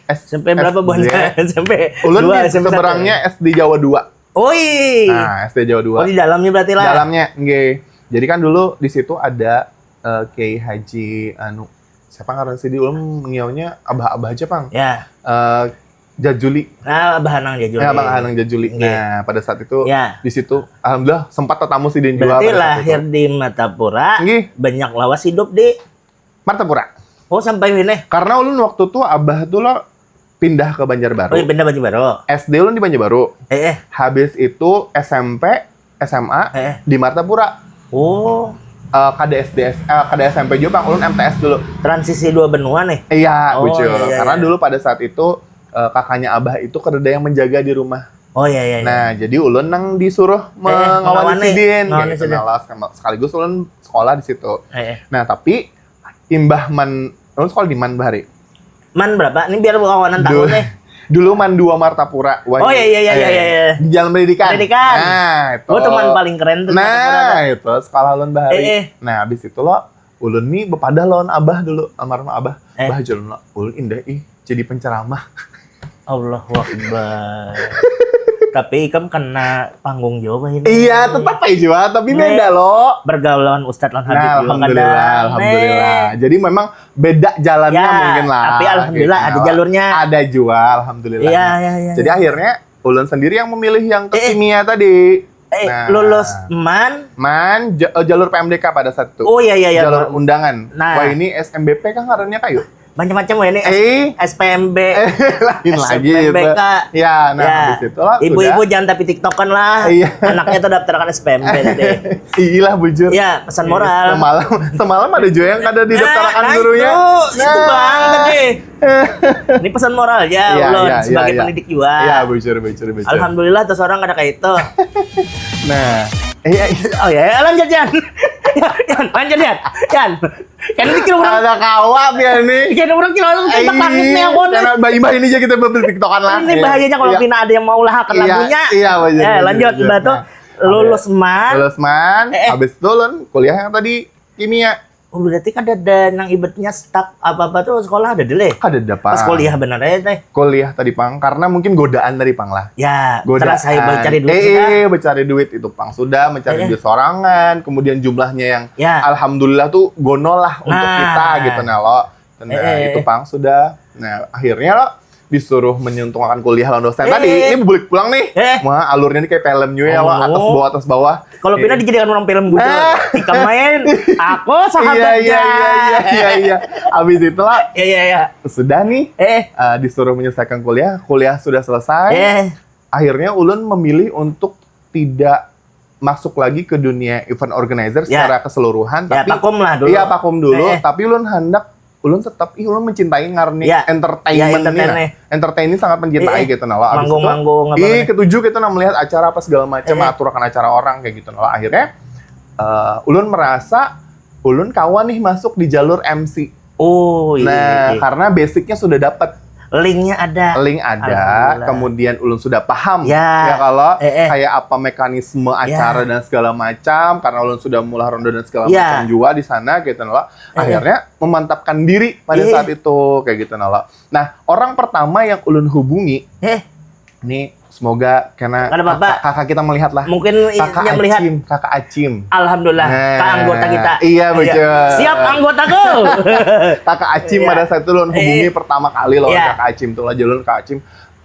S- S M P berapa S D. bulan? S M P Ulun dua, di S M P satu. Seberangnya S D Jawa dua. Oi. Nah, S D Jawa dua. Oh, di dalamnya berarti lah. Dalamnya, nggih. Jadi kan dulu di situ ada eh, Kiai Haji anu siapa ngaran sih di ulun mengiaunya abah-abah aja pang. Ya. Eh, Jajuli. Nah, Abah Hanang Jajuli. Ya, Bang Hanang Jajuli. Nggih. Nah, pada saat itu Ya. di situ alhamdulillah sempat tetamu sidin juga Berarti pada saat lahir itu. Di Martapura, Nggih. Banyak lawas hidup di Martapura. Oh, sampai ini. Karena ulun waktu tuh abah tuh lo pindah ke Banjarbaru. Oh, iya, pindah Banjarbaru. S D ulun di Banjarbaru. Eh, eh. Habis itu S M P, S M A Eh, eh. Di Martapura. Oh, Eh, kada S D S, eh, kada S M P juga, Bang. Ulun M T S dulu. Transisi dua benua nih. Iya, Oh, bujur. Iya, iya, Karena iya. Dulu pada saat itu eh, kakaknya abah itu kerja yang menjaga di rumah. Oh, iya, iya, iya. Nah, jadi ulun nang disuruh Eh, mengawani mengawani. sidin, Mengawani gitu. sidin. Nah, sekaligus ulun sekolah di situ. Eh, eh. Nah, tapi imbah man, ulun sekolah di man bahari. Man berapa? Ini biar kawanan tahu Duh. nih. Dulu Mandua Martapura. Wah, Oh, iya, iya, iya, iya, iya, iya. Di Jalan Pendidikan. Pendidikan. Nah, itu. Gua teman paling keren tuh. Nah, itu sekolah ulun bahari. Eh, eh. Nah, habis itu lo ulun nih bepadah lawan abah dulu, almarhum abah. Eh. Bah, jar ulun, ulun indah ih jadi penceramah. Allahu Akbar. Tapi ikam kena panggung jawab ini. Iya, tetap aja juga, tapi Nih. beda lo. Bergaul lawan Ustadz lan Habib Nah, juga alhamdulillah, kadang. alhamdulillah. Nih. Jadi memang beda jalannya Ya, mungkin lah. tapi alhamdulillah gitu. Ada jalurnya. Ada juga, alhamdulillah. Iya, iya, iya. Jadi akhirnya ulun sendiri yang memilih yang ke Eh. kimia tadi. Eh, Nah. Lulus man. Man, ja- eh, jalur P M D K pada saat itu. Oh, iya, iya, iya. Jalur undangan. Nah. Wah, ini S M B P kah ngarannya kayu? Macam-macam ya ini. Eh. S P M B. Eh, lain lagi S P M B K. gitu. Ya, nah, Ya. Habis itu lah Ibu-ibu sudah. Jangan tapi tiktokan lah. Iya. Anaknya tuh daftarkan S P M B tadi. Iya lah, bujur. Ya, pesan moral. Semalam, semalam ada juga yang kada didaftarkan Nah, gurunya. Itu, itu Nah. bang tadi. Ini pesan moral ya, Iya, ulun iya, sebagai iya, iya. pendidik juga. Iya, bujur, bujur, bujur. Alhamdulillah tuh seorang kada kayak itu. Nah, iya, iya. Oh ya, ya, lanjut Jan. Jan, lanjut Jan. Jan. Kan ini kira orang Ada kawa biar nih. Kan orang kira orang tembak langit nih aku nih. Karena bayi-bayi ini aja kita bertiktokan lah. Ini Iya. bahayanya kalau Iya. pina ada yang mau lahakan Iya, lagunya. iya, betul, Eh, betul, lanjut betul. Mbak tuh. Nah, Lulus man. Lulus man, Eh, eh. Habis itu ulun kuliah yang tadi kimia. Oh, berarti kan ada nang ibaratnya stuck apa-apa tuh sekolah ada dulu. Kada ada, Pak. Pas kuliah bener aja teh. Kuliah tadi pang karena mungkin godaan tadi pang lah. Ya, Godaan. terus saya mencari duit eh, sudah. eh, mencari duit itu pang sudah, mencari Eh. duit sorangan, kemudian jumlahnya yang Ya. alhamdulillah tuh gonol lah untuk Nah. kita gitu nah lo. Nah, Eh, eh. Itu pang sudah. Nah, akhirnya lo disuruh menyuntungkan kuliah lawan dosen Eh. Tadi. Ini balik pulang nih. Eh. Wah, alurnya nih kayak film juga ya, Oh, lo atas no. bawah, atas bawah. Kalau Eh. pina dijadikan orang film gitu. Ah. Ika main, aku Iya, sahabatnya. iya, iya, iya, iya, iya. Habis itu lah, Iya, iya, iya. Sudah nih, Eh, eh, disuruh menyelesaikan kuliah, kuliah sudah selesai. eh. Akhirnya ulun memilih untuk tidak masuk lagi ke dunia event organizer Ya. secara keseluruhan, Ya, tapi vakum lah dulu. Iya, vakum dulu, Eh. Tapi ulun hendak ulun tetap ih ulun mencintai ngarni Ya. entertainment Ya, entertain nih. nih. Entertain ini sangat mencintai Eh, eh. Gitu nah lo. Habis itu, Manggung-manggung apa ih namanya? Ketuju kita nah melihat acara apa segala macam Eh, eh. Aturakan acara orang kayak gitu nah lo. Akhirnya eh, ulun merasa ulun kawan nih masuk di jalur M C. Oh, iya. Nah, Iya. Karena basicnya sudah dapat. Linknya ada. Link ada, Alhamdulillah. Kemudian ulun sudah paham Ya. ya kalau Eh, eh. kayak apa mekanisme acara dan segala macam karena ulun sudah mulai ronda dan segala Ya. macam juga di sana gitu loh. Eh, eh. Akhirnya memantapkan diri pada Eh. saat itu kayak gitu loh. Nah, orang pertama yang ulun hubungi Eh, ini semoga karena Nggak ada apa-apa. kakak, kakak kita melihat lah. Mungkin i- Kakak yang melihat. Acim, kakak Acim. Alhamdulillah, Nah, Kak anggota kita. iya, betul. Siap anggotaku. Kakak Acim Iya. Pada saat itu ulun hubungi Iya. Pertama kali loh Iya. Kakak Acim tuh lah jalur Kakak Acim.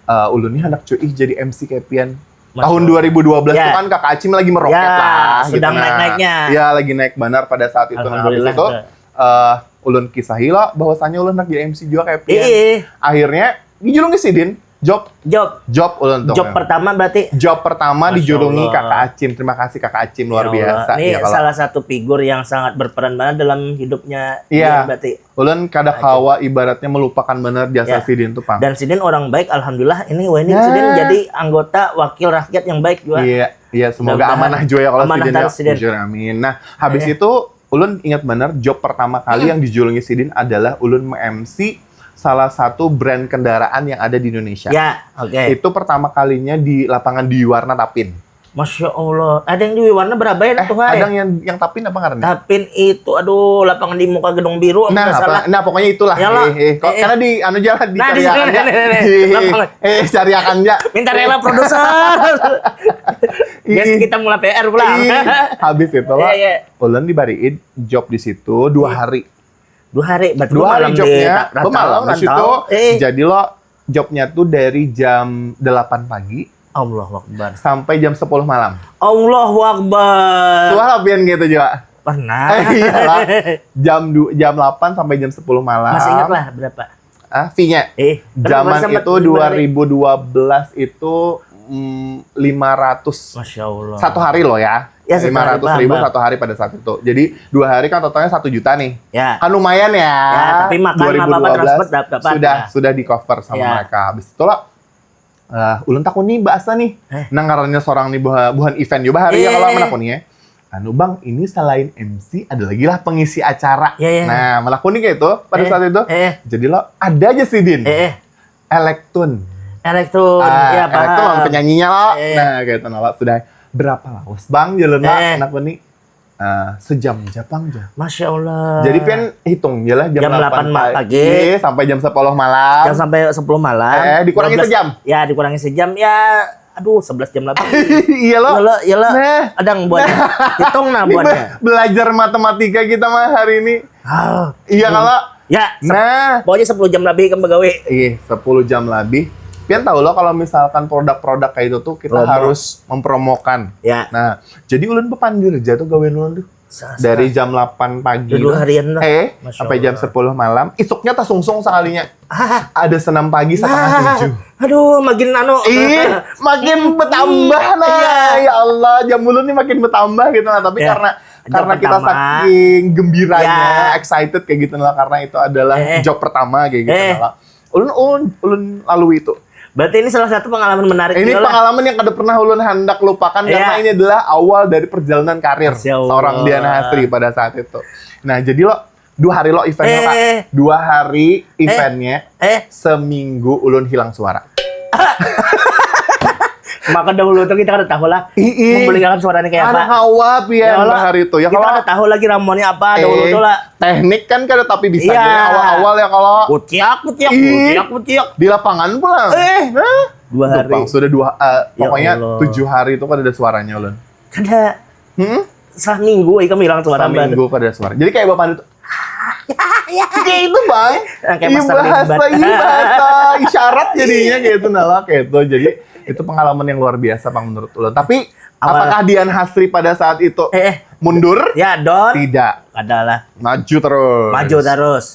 Eh, ulun nih anak cuy jadi M C kayak pian. Masya Tahun Allah. dua ribu dua belas Ya. tuh kan Kakak Acim lagi meroket Ya, lah. sedang gitu, nah. naik-naiknya. Ya lagi naik banget pada saat itu. Nah, habis Alhamdulillah, itu tuh. eh ulun kisahi lah bahwasanya ulun anak jadi M C juga kayak pian. Iya. Akhirnya dijulungi sidin job Job. Job ulun tuh. Job pertama berarti. Job pertama Masya dijulungi Allah. Kakak Acim. Terima kasih Kakak Acim luar Ya Allah. biasa. Ini Ya, kalau salah satu figur yang sangat berperan banget dalam hidupnya Iya. Ian berarti. Ulun kada Acim. Kawa ibaratnya melupakan bener jasa Ya. sidin tuh pang. Dan sidin orang baik, alhamdulillah. Ini wah ini Nah. sidin jadi anggota wakil rakyat yang baik juga. Iya, iya semoga Mudah-mudahan amanah juga ya kalau amanah sidin dari ya. Sidin. Bujur, amin. Nah, habis Iya. itu ulun ingat bener job pertama kali Hmm. yang dijulungi sidin adalah ulun M C salah satu brand kendaraan yang ada di Indonesia. Ya, oke. Itu pertama kalinya di lapangan di Warna Tapin. Masya Allah, ada yang di Warna berapa ya Eh, tuh hai? Ada yang yang Tapin apa ngarannya? Tapin itu, aduh, lapangan di muka gedung biru, Nah, nggak apa? Salah. Nah, pokoknya itulah. Yalah. Eh, eh, kok Eh, eh. Karena di anu jalan di Nah, di Karya sini, Karya. nih, nih, nih, nih. Eh, Lapangan. eh, cariakan ya. Minta rela produser. Guys, kita mulai P R pulang. Ih, habis itu lah. Iya, iya. Ulun dibariin job di situ dua Iya. hari. Dua hari, berarti Dua hari malam jobnya, di ta- bemalam rantau, di situ. Eh, Jadi lo jobnya tuh dari jam delapan pagi Allahu Akbar. sampai jam sepuluh malam. Allahu Akbar. Suah lah pian gitu juga. Pernah. Eh, iyalah. Jam du- jam delapan sampai jam sepuluh malam. Masih ingat lah berapa? Ah, fee-nya. Eh, kan Zaman kemarin sempat itu lima dua ribu. Dua ribu dua belas itu mm, lima ratus. Masya Allah. Satu hari loh ya. Ya, satu hari, Lima ratus ribu paham, satu hari pada saat itu. Jadi dua hari kan totalnya satu juta nih. Ya. Kan lumayan ya. Ya, tapi makan apa-apa, Dua ribu dua belas transport dapat, dapat, sudah ya. Sudah di cover sama Ya. Mereka. Habis itu lah eh ulun takuni bahasa nih. Eh. Nang ngarannya seorang nih buha- buhan event juga bahari ya Eh. kalau menakuni ya. Anu bang, ini selain M C ada lagi lah pengisi acara. Ya, ya. Nah, melakuni kayak itu pada Eh, saat itu. eh. Jadi lo ada aja sidin. Eh, eh. Elektun. Electron, Ah, ya Electron paham. Penyanyinya lah. Eh. Nah, gitu nah lah. Sudah berapa lawas bang jalan lah Eh. anak ini? Ah, sejam aja pang ja. Masya Allah. Jadi pian hitung ya lah jam, Jam delapan pa- pagi. Iya, sampai jam sepuluh malam. Jam sampai sepuluh malam. Eh, dikurangi Dua belas sejam. Ya, dikurangi sejam. Ya, aduh, sebelas jam lebih. Iya lo. Ya lo, ya lo. Nah. Adang buat hitung nah Ini buatnya. be- belajar matematika kita mah hari ini. Ah, Iya kalau. Ya, se- Nah, pokoknya sepuluh jam lebih kan pegawai. iya sepuluh jam lebih. Pian tahu lo kalau misalkan produk-produk kayak itu tuh kita Promo. Harus mempromokan. Ya. Nah, jadi ulun bepandir aja tuh gawean ulun tuh. Sa- Dari jam delapan pagi. Udah dua harian lah. Eh, Masya sampai jam Allah. sepuluh malam. Isuknya tak sungsung sekalinya. Ada senam pagi setengah Nah, tujuh. Aduh, makin anu. Ih, makin bertambah nah. Iya. Ya Allah, jam ulun nih makin bertambah gitu lah. Tapi Ya, karena jam karena kita pertama. Saking gembiranya, Ya. Excited kayak gitu lah karena itu adalah Eh. Job pertama kayak gitu Eh. lah. Ulun ulun ulun lalui itu. Berarti ini salah satu pengalaman menarik Ini juga lah. Pengalaman yang kada pernah ulun hendak lupakan karena Iya. Ini adalah awal dari perjalanan karir Masya Allah. Seorang Dian Hasri pada saat itu. Nah, jadi lo dua hari lo eventnya Eh. Pak. Dua hari eventnya Eh. Seminggu ulun hilang suara. Maka dahulu tuh kita kada tahu lah. Ih, ih. Memulihkan suaranya kayak Karena apa. hawa pian Ya Allah. hari itu ya Kita kalau kada tahu lagi ramonnya apa dahulu eh, tuh lah. Teknik kan kada tapi bisa Iya. Awal-awal ya kalau Kuciak, kuciak, Ih. kuciak, kuciak. Di lapangan pulang. Eh. Hah? Dua Tuh, hari. Bang, sudah dua eh, Ya pokoknya Allah. Tujuh hari itu kada ada suaranya ulun. Kada Hmm? Seminggu ikam hilang suara. Seminggu kada ada suara. Jadi kayak bapak itu kayak itu bang. Nah, kayak Iya master bahasa, limbat. Iya bahasa isyarat jadinya kayak itu nah lah kayak itu. Jadi itu pengalaman yang luar biasa bang menurut ulun. Tapi Apa? Apakah Dian Hasri pada saat itu Eh, eh. Mundur? Ya, Don. Tidak. Adalah Maju terus. Maju terus.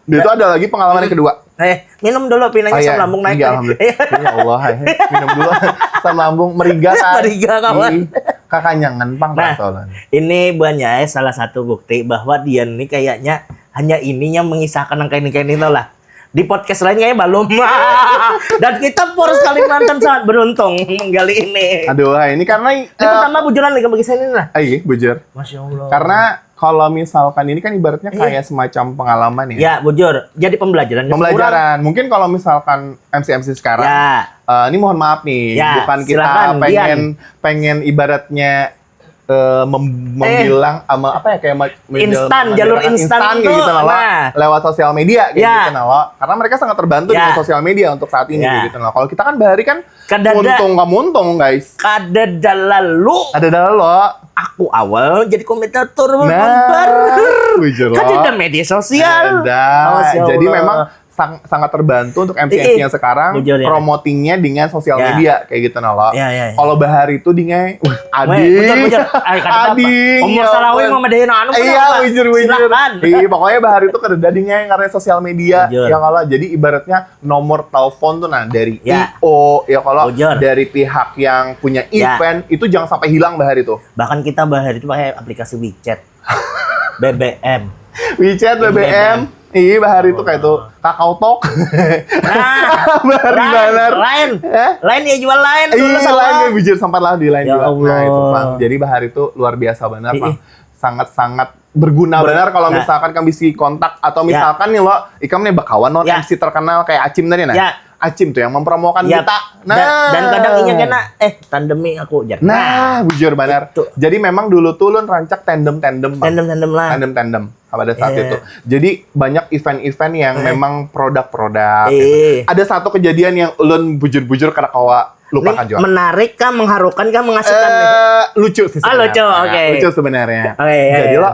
Dia itu ada lagi pengalaman yang kedua. Eh, minum dulu pinanya Oh, iya. asam lambung naik. Iya, alhamdulillah. Ya Allah, hai. Minum dulu. Asam lambung meriga kan. Meriga, kawan. Ih, kakanyangan pang Nah, perasaan. Ini buahnya eh, salah satu bukti bahwa Dian ini kayaknya hanya ini yang mengisahkan yang kayak ini kayak ini tau lah. Di podcast lain kayaknya belum. Dan kita Polres Kalimantan sangat beruntung menggali ini. Aduh, hai, ini karena Ini pertama bujuran nih bagi saya ini lah. Ah, iya, bujur. Masya Allah. Karena kalau misalkan ini kan ibaratnya Iya. Kayak semacam pengalaman ya. Ya, bujur. Jadi pembelajaran. Pembelajaran. Mungkin kalau misalkan M C M C sekarang, Ya. eh, ini mohon maaf nih, Ya, bukan kita silakan, pengen Dian. Pengen ibaratnya eh, mem- membilang sama apa ya kayak ma- model Instan, model jalur anak instan kayak tuh, gitu nah, Wak. nah. Lewat sosial media kayak Ya. Gitu nah, Wak. Karena mereka sangat terbantu Ya. Dengan sosial media untuk saat ini Ya. Kayak gitu nah. Kalau kita kan bahari kan Kada ada. Untung kamu untung guys. Kada ada lalu. Ada dalam lo. Aku awal jadi komentator Nah, gambar. Bujur lo. Kan ada media sosial. Ada. Masya Jadi Allah. memang sang- sangat terbantu untuk M C M C Ih, yang sekarang bujur ya. Promotingnya dengan sosial Ya. media kayak gitu nah lo. Ya, ya, ya. Kalau bahari itu di ngai, wah, Weh, ading. bujur, bujur. Ay, kada apa-apa. Ading, Umur ya salawi ampun. mau madahin anu Iya, apa? bujur, bujur. Silakan. Iya, pokoknya bahari itu kada ada di ngai karena sosial media. Bujur. Ya kalau jadi ibaratnya nomor telepon tuh nah dari Ya. I O ya kalau Bujur. Dari pihak yang punya Ya. Event itu jangan sampai hilang bahari tuh. Bahkan kita bahari itu pakai aplikasi WeChat. B B M. WeChat, B B M. Iya, bahari itu kayak tuh Kakao Talk. Nah, Bahari lain, banar. Lain. Eh? Lain ya jual lain. Dulu Iya, salah. Lain ya bujur sempat lah di lain Ya juga. Nah, itu Allah. Bang. Jadi bahari itu luar biasa benar, Iya. Bang. Sangat-sangat berguna benar kalau Nah. Misalkan kami bisi kontak atau Ya. misalkan nih lo, ikam nih bakawan non Ya. M C terkenal kayak Acim tadi nah. Ya. Acim tuh yang mempromokan Ya. kita. Nah. Dan, dan kadang inya kena eh tandemi aku jar. Nah, bujur benar. Itu. Jadi memang dulu tuh ulun rancak tandem-tandem, Bang. Tandem-tandem lah. Tandem-tandem pada saat Iya. itu. Jadi banyak event-event yang Eh. memang produk-produk. Eh. Gitu. Ada satu kejadian yang ulun bujur-bujur kada kawa lupakan Ini juga. Menarik kah, mengharukan kah, mengasihkan nih? Eh, lucu sih Ah, lucu, sebenarnya. oke. Lucu sebenarnya. Oke, iya, Jadi iya. Lo,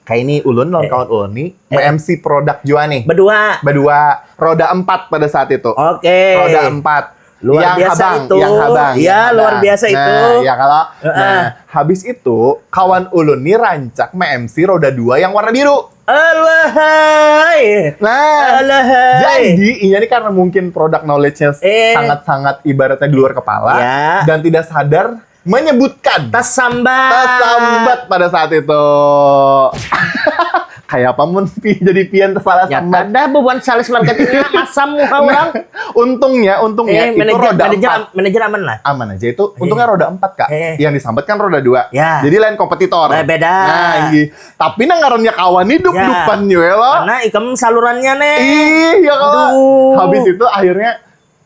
kayak ini ulun lawan Eh. Kawan ulun nih Eh. M C produk juga nih. Berdua. Berdua, roda empat pada saat itu. Oke. Roda empat. Luar yang biasa habang, itu. yang habang, Iya, yang luar habang. Biasa Nah, itu. Ya kalau. Heeh. Nah, habis itu kawan ulun nih rancak M C roda dua yang warna biru. Alahai. Nah, Alahai. Jadi inya nih karena mungkin product knowledge-nya Eh. sangat-sangat ibaratnya di luar kepala Ya. Dan tidak sadar menyebutkan Tersambat. Tersambat pada saat itu. Kayak apa mun pi jadi pian tersalah Ya sambat. Kada bebuan sales marketing masam muha orang. Untungnya, untungnya Eh, itu manajer, roda manajer, empat. Manajer aman lah. Aman aja itu. Untungnya roda empat kak. Eh. Yang disambat kan roda dua. Ya. Jadi lain kompetitor. Be- beda. Nah, iya. Tapi nang ngarannya kawan nih dup-dupan Ya. juga lo. Karena ikam salurannya nih. Iya kalau. Aduh. Habis itu akhirnya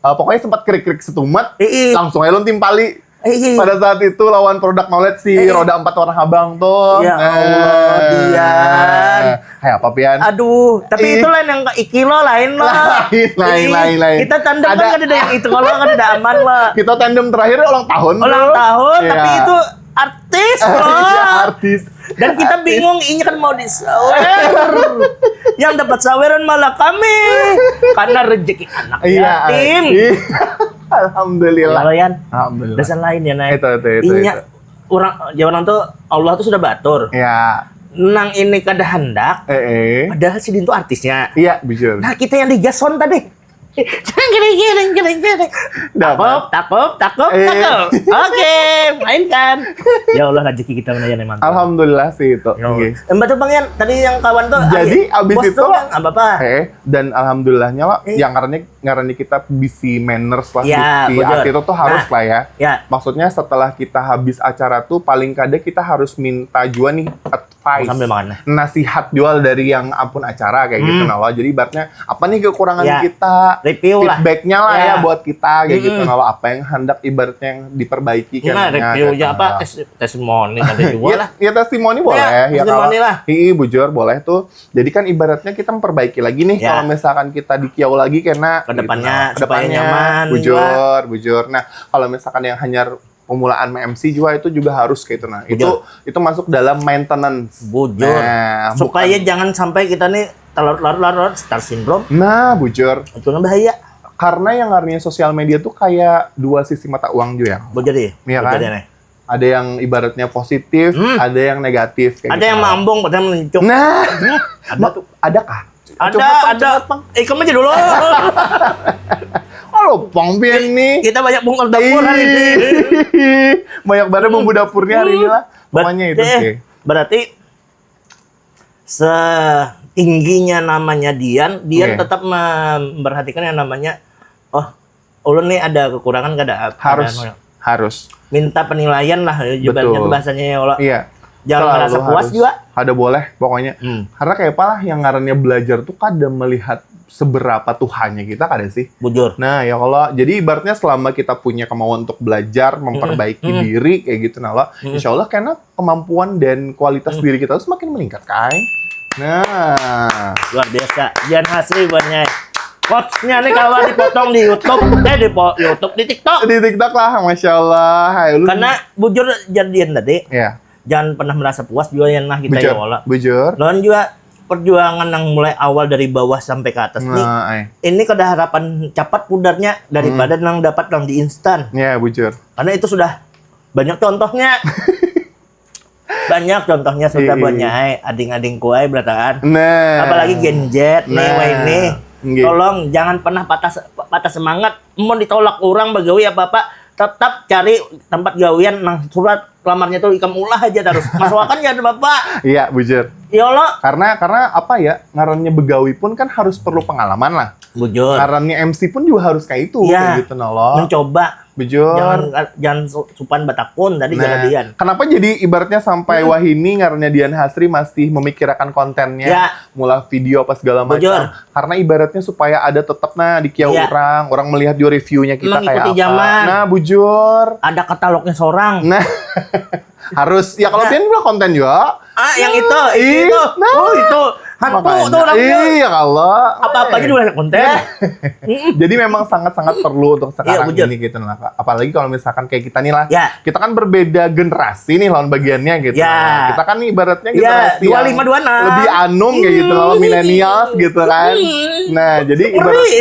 Eh, pokoknya sempat krik-krik setumat, Ih, ih. Langsung aja ulun timpali. Ih, ih. Pada saat itu lawan produk knowledge si Eh. roda empat warna habang tuh. Ya Allah, Dian. Kayak apa pian? Aduh, tapi Ih. Itu lain yang ikilo lain lah. Lain, lain, Ih, lain, lain. Kita tandem Ada- kan kada ada yang itu kalau kan tidak aman lah. Kita tandem terakhir ulang tahun. Ulang Bro. Tahun, Iya. Tapi itu artis, bro. Iya, artis. Dan kita bingung ini kan mau disawer. Yang dapat saweran malah kami karena rezeki anak Iya, yatim. iya. Alhamdulillah. Kalau Yan, Alhamdulillah. Dasar lain ya naik. Itu, itu, itu, Inya itu. Orang jawab orang tuh Allah tuh sudah batur. Ya. Nang ini kada hendak, Eh, eh. Padahal si Din tuh artisnya. Iya, bujur. Nah kita yang di Jason tadi. Jeng, jeng, jeng, jeng, jeng, jeng. Dapat. Takop, takop, takop, Eh. takop. Oke, mainkan. Ya Allah rezeki kita mana yang mantap. Alhamdulillah sih itu. Ya Allah. Oke. Mbak tuh Bang Yan, tadi yang kawan tuh Jadi, ayo, abis bos itu tuh lo- Bang, apa apa? Eh, dan alhamdulillahnya lah, Eh. yang karena karena kita bisi manners lah, Ya, bisi bujur. arti itu tuh harus Nah. lah ya. Ya. Maksudnya setelah kita habis acara tuh paling kada kita harus minta juga nih advice, Sambil makan, nah. Nasihat juga dari yang ampun acara kayak gitu Hmm. nah lo. Jadi ibaratnya apa nih kekurangan Ya. kita, Review lah. Feedbacknya lah ya Ya. buat kita kayak gitu Mm-mm. nah lo. Apa yang hendak ibaratnya yang diperbaiki Nah, kayaknya, review gitu aja apa nah. tes testimoni ada juga Ya, lah. Ya testimoni boleh Ya, ya, testimoni kalau lah. Ih, bujur boleh tuh. Jadi kan ibaratnya kita memperbaiki lagi nih Ya. Kalau misalkan kita di kiau lagi kena Kedepannya gitu. supaya nyaman Bujur, juga. Bujur. Nah, kalau misalkan yang hanya pemulaan M C juga itu juga harus kayak itu nah. Itu Bujur. Itu masuk dalam maintenance. Bujur. Nah, Supaya bukan- jangan sampai kita nih larut-larut star syndrome. Nah, bujur. Itu kan bahaya. Karena yang namanya sosial media tuh kayak dua sisi mata uang juga ya. Bujur deh. Iya kan? Bujur deh, nih. Ada yang ibaratnya positif, Hmm. Ada yang negatif. Kayak Ada gitu. Yang mambung, ada yang mencuk. Nah, Ada tuh. Ada kah? Ada, Coba, Bang, ada. coba, Bang. Eh, kamu aja dulu. Oh, lupa pian nih. Kita banyak bongkar dapur hari ini. Ih, banyak banget bumbu dapurnya hari ini lah. Ber- Pokoknya itu eh, sih. Berarti setingginya namanya Dian, Dian Iya. Tetap memperhatikan yang namanya, oh, ulun nih ada kekurangan kada ap- Harus, kada- harus. Minta penilaian lah, ibaratnya Betul. Tuh bahasanya ya Allah. Iya. Jangan Selalu merasa puas harus. Juga. Ada boleh pokoknya. Hmm. Karena kayak apa lah yang ngarannya belajar tuh kada melihat seberapa Tuhannya kita kada sih. Bujur. Nah ya kalau jadi ibaratnya selama kita punya kemauan untuk belajar, memperbaiki Mm-mm. diri kayak gitu nah lo, insya Allah karena kemampuan dan kualitas diri kita tuh semakin meningkat kai. Nah Luar biasa. Dian Hasri buatnya. Quotesnya nih kawan dipotong di YouTube, eh di po- YouTube, di TikTok. Di TikTok lah, masya Allah. Hai, lu Karena bujur jadian tadi, ya jangan pernah merasa puas juga ya nah kita bujur, ya Allah. Bujur. Lawan juga perjuangan yang mulai awal dari bawah sampai ke atas nih. Nah, eh. Ini kada harapan cepat pudarnya daripada nang dapat nang di instan. Ya bujur. Karena itu sudah banyak contohnya. Banyak contohnya sudah Iya. Buatnya ai, ading-adingku ai berataan. Nah. Apalagi Gen Z nih, Nah. wah ini. Nggih. Tolong jangan pernah patah patah semangat. Mau ditolak orang bagawi apa-apa, tetap cari tempat gawian nang surat lamarnya tuh ikam ulah aja terus. Masukkan ya Bapak. Iya, bujur. Ya Allah. Karena karena apa ya? Ngarannya begawi pun kan harus perlu pengalaman lah. Bujur. Ngarannya M C pun juga harus kayak itu, Iya. Kayak gitu nah lo. Mencoba. Bujur. Jangan jangan su- supan batakun tadi Nah, jadian. Kenapa jadi ibaratnya sampai wahini ngarannya Dian Hasri masih memikirkan kontennya, Ya. Mula video apa segala macam. Bujur. Karena ibaratnya supaya ada tetap nah di kiau Ya. orang, orang melihat juga reviewnya kita kayak Mengikuti apa. zaman. Nah, bujur. Ada katalognya seorang. Nah, harus ya kalau Nah. Dian juga konten juga. Ah, yang itu, Ih, itu. nah. Oh, itu. Hantu Makanya, tuh orangnya. Iya kalau Apa-apa aja juga ada konten. Jadi memang sangat-sangat perlu untuk sekarang Iya, bujur. Ini gitu nah. Apalagi kalau misalkan kayak kita nih lah. Ya. Kita kan berbeda generasi nih lawan bagiannya gitu. Ya. Nah, kita kan nih ibaratnya Ya, generasi yang dua lima dua enam. Lebih anum kayak gitu loh, millennials gitu kan. Nah, jadi ibarat Ngeri.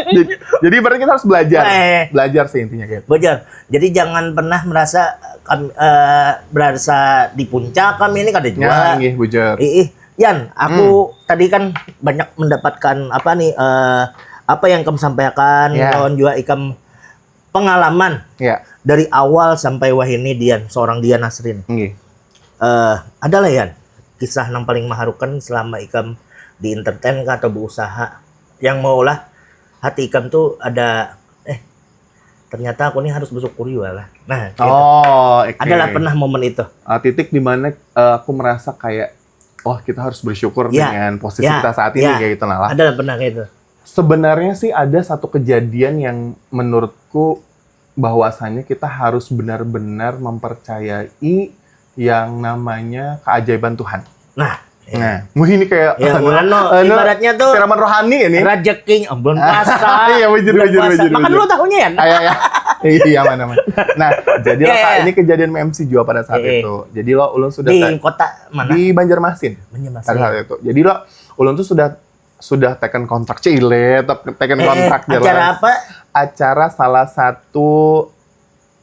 jadi, jadi ibaratnya kita harus belajar. Eh. Belajar sih intinya gitu. Bujur. Jadi jangan pernah merasa kam- eh, berasa di puncak kami ini kada juga. Ya, nggih bujur. Ih, ih. Yan, aku tadi kan banyak mendapatkan apa nih eh, apa yang kamu sampaikan Ya. lawan juga ikam pengalaman Ya, dari awal sampai wahini Dian seorang Dian Nasrin. nggih. Eh, adalah Yan kisah yang paling mengharukan selama ikam di entertain kah atau berusaha yang maulah hati ikam tuh ada eh ternyata aku nih harus bersyukur juga lah. Nah, kayak itu. Oh, oke. Adalah pernah momen itu. Ah, titik di mana eh, aku merasa kayak oh kita harus bersyukur Ya. dengan posisi Ya. kita saat ini Ya. Kayak gitu nah lah. Adalah pernah kayak itu. Sebenarnya sih ada satu kejadian yang menurutku bahwasanya kita harus benar-benar mempercayai yang namanya keajaiban Tuhan. Nah, Nah, wih, ini kayak ya, anu, anu, anu, ibaratnya tuh siraman rohani ini. Raja King, oh, bulan puasa. Iya, bujur, Bulan bujur, puasa. bujur, Makan bujur. Dulu tahunya ya? Ayo, ya. Iya, mana mana. Nah, jadi lo Iya, Kak, iya. Ini kejadian M C jua pada saat Iya. itu. Jadi lo ulun sudah Di te- kota mana? Di Banjarmasin Banjarmasin. Pada saat itu. Jadi lo ulun tuh sudah sudah taken kontrak, cile, taken Eh, kontrak acara jelas. Apa? Acara salah satu